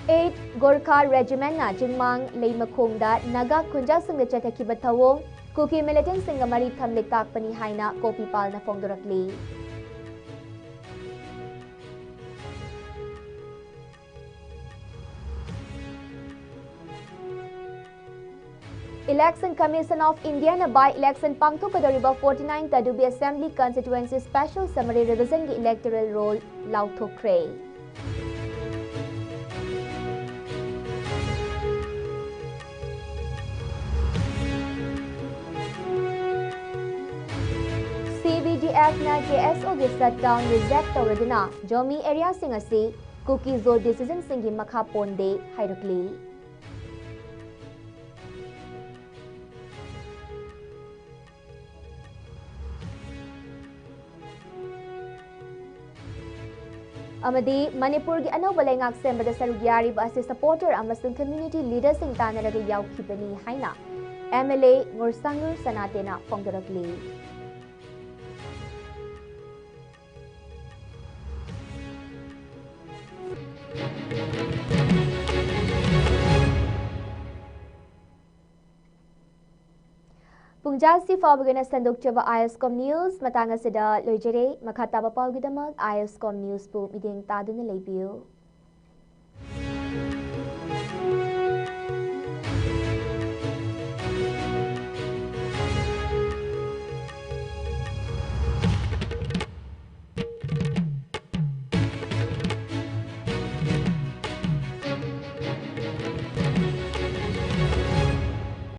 Eight Gorkha Regimentꯅ ꯆꯤꯡꯃꯥꯡ ꯂꯩꯃꯈꯣꯡꯗ ꯅꯥꯒꯥ ꯈꯨꯟꯖꯥꯁꯤꯡꯗ ꯆꯠꯊꯈꯤꯕ ꯊꯧꯑꯣꯡ, ꯀꯨꯀꯤ militantꯁꯤꯡꯒ ꯃꯔꯤ ꯊꯝꯂꯦ ꯇꯥꯛꯄꯅꯤ ꯍꯥꯏꯅ ꯀꯣꯄꯤꯄꯥꯜꯅ ꯐꯣꯡꯗꯣꯔꯛꯂꯤ꯫ Election Commission of Indiaꯅ by-election ꯄꯥꯡꯊꯣꯛꯀꯗꯧꯔꯤꯕ forty-nine Tadubi Assembly Constituency Special Summary Revisionꯒꯤ electoral roll ꯂꯥꯎꯊꯣꯛꯈ꯭ꯔꯦ꯫ CBDFꯅ KSOꯒꯤ shutdown reject ꯇꯧꯔꯗꯨꯅ Zomi areaꯁꯤꯡ ꯑꯁꯤ Kuki-Zo decisionꯁꯤꯡꯒꯤ ꯃꯈꯥ ꯄꯣꯟꯗꯦ ꯍꯥꯏꯔꯛꯂꯤ꯫ ꯑꯃꯗꯤ ꯃꯅꯤꯄꯨꯔꯒꯤ ꯑꯅꯧꯕ ꯂꯩꯉꯥꯛ ꯁꯦꯝꯕꯗ ꯁꯔꯨꯛ ꯌꯥꯔꯤꯕ ꯑꯁꯤ supporter ꯑꯃꯁꯨꯡ community leaderꯁꯤꯡ ꯇꯥꯟꯅꯔꯒ ꯌꯥꯎꯈꯤꯕꯅꯤ ꯍꯥꯏꯅ MLA ꯉꯨꯔꯁꯥꯡꯉꯨꯔ ꯁꯅꯥꯇꯦꯅ ꯐꯣꯡꯗꯣꯔꯛꯂꯤ꯫ ꯄꯨꯡꯖꯥꯁꯤ ꯐꯥꯎꯕꯒꯤ ꯑꯣꯏꯅ ꯁꯟꯗꯣꯛꯆꯕ ISCOM News ꯃꯇꯥꯡ ꯑꯁꯤꯗ ꯂꯣꯏꯖꯔꯦ꯫ ꯃꯈꯥ ꯇꯥꯕ ꯄꯥꯎꯒꯤꯗꯃꯛ ISCOM Newsꯄꯨ ꯃꯤꯠꯌꯦꯡ ꯇꯥꯗꯨꯅ ꯂꯩꯕꯤꯌꯨ꯫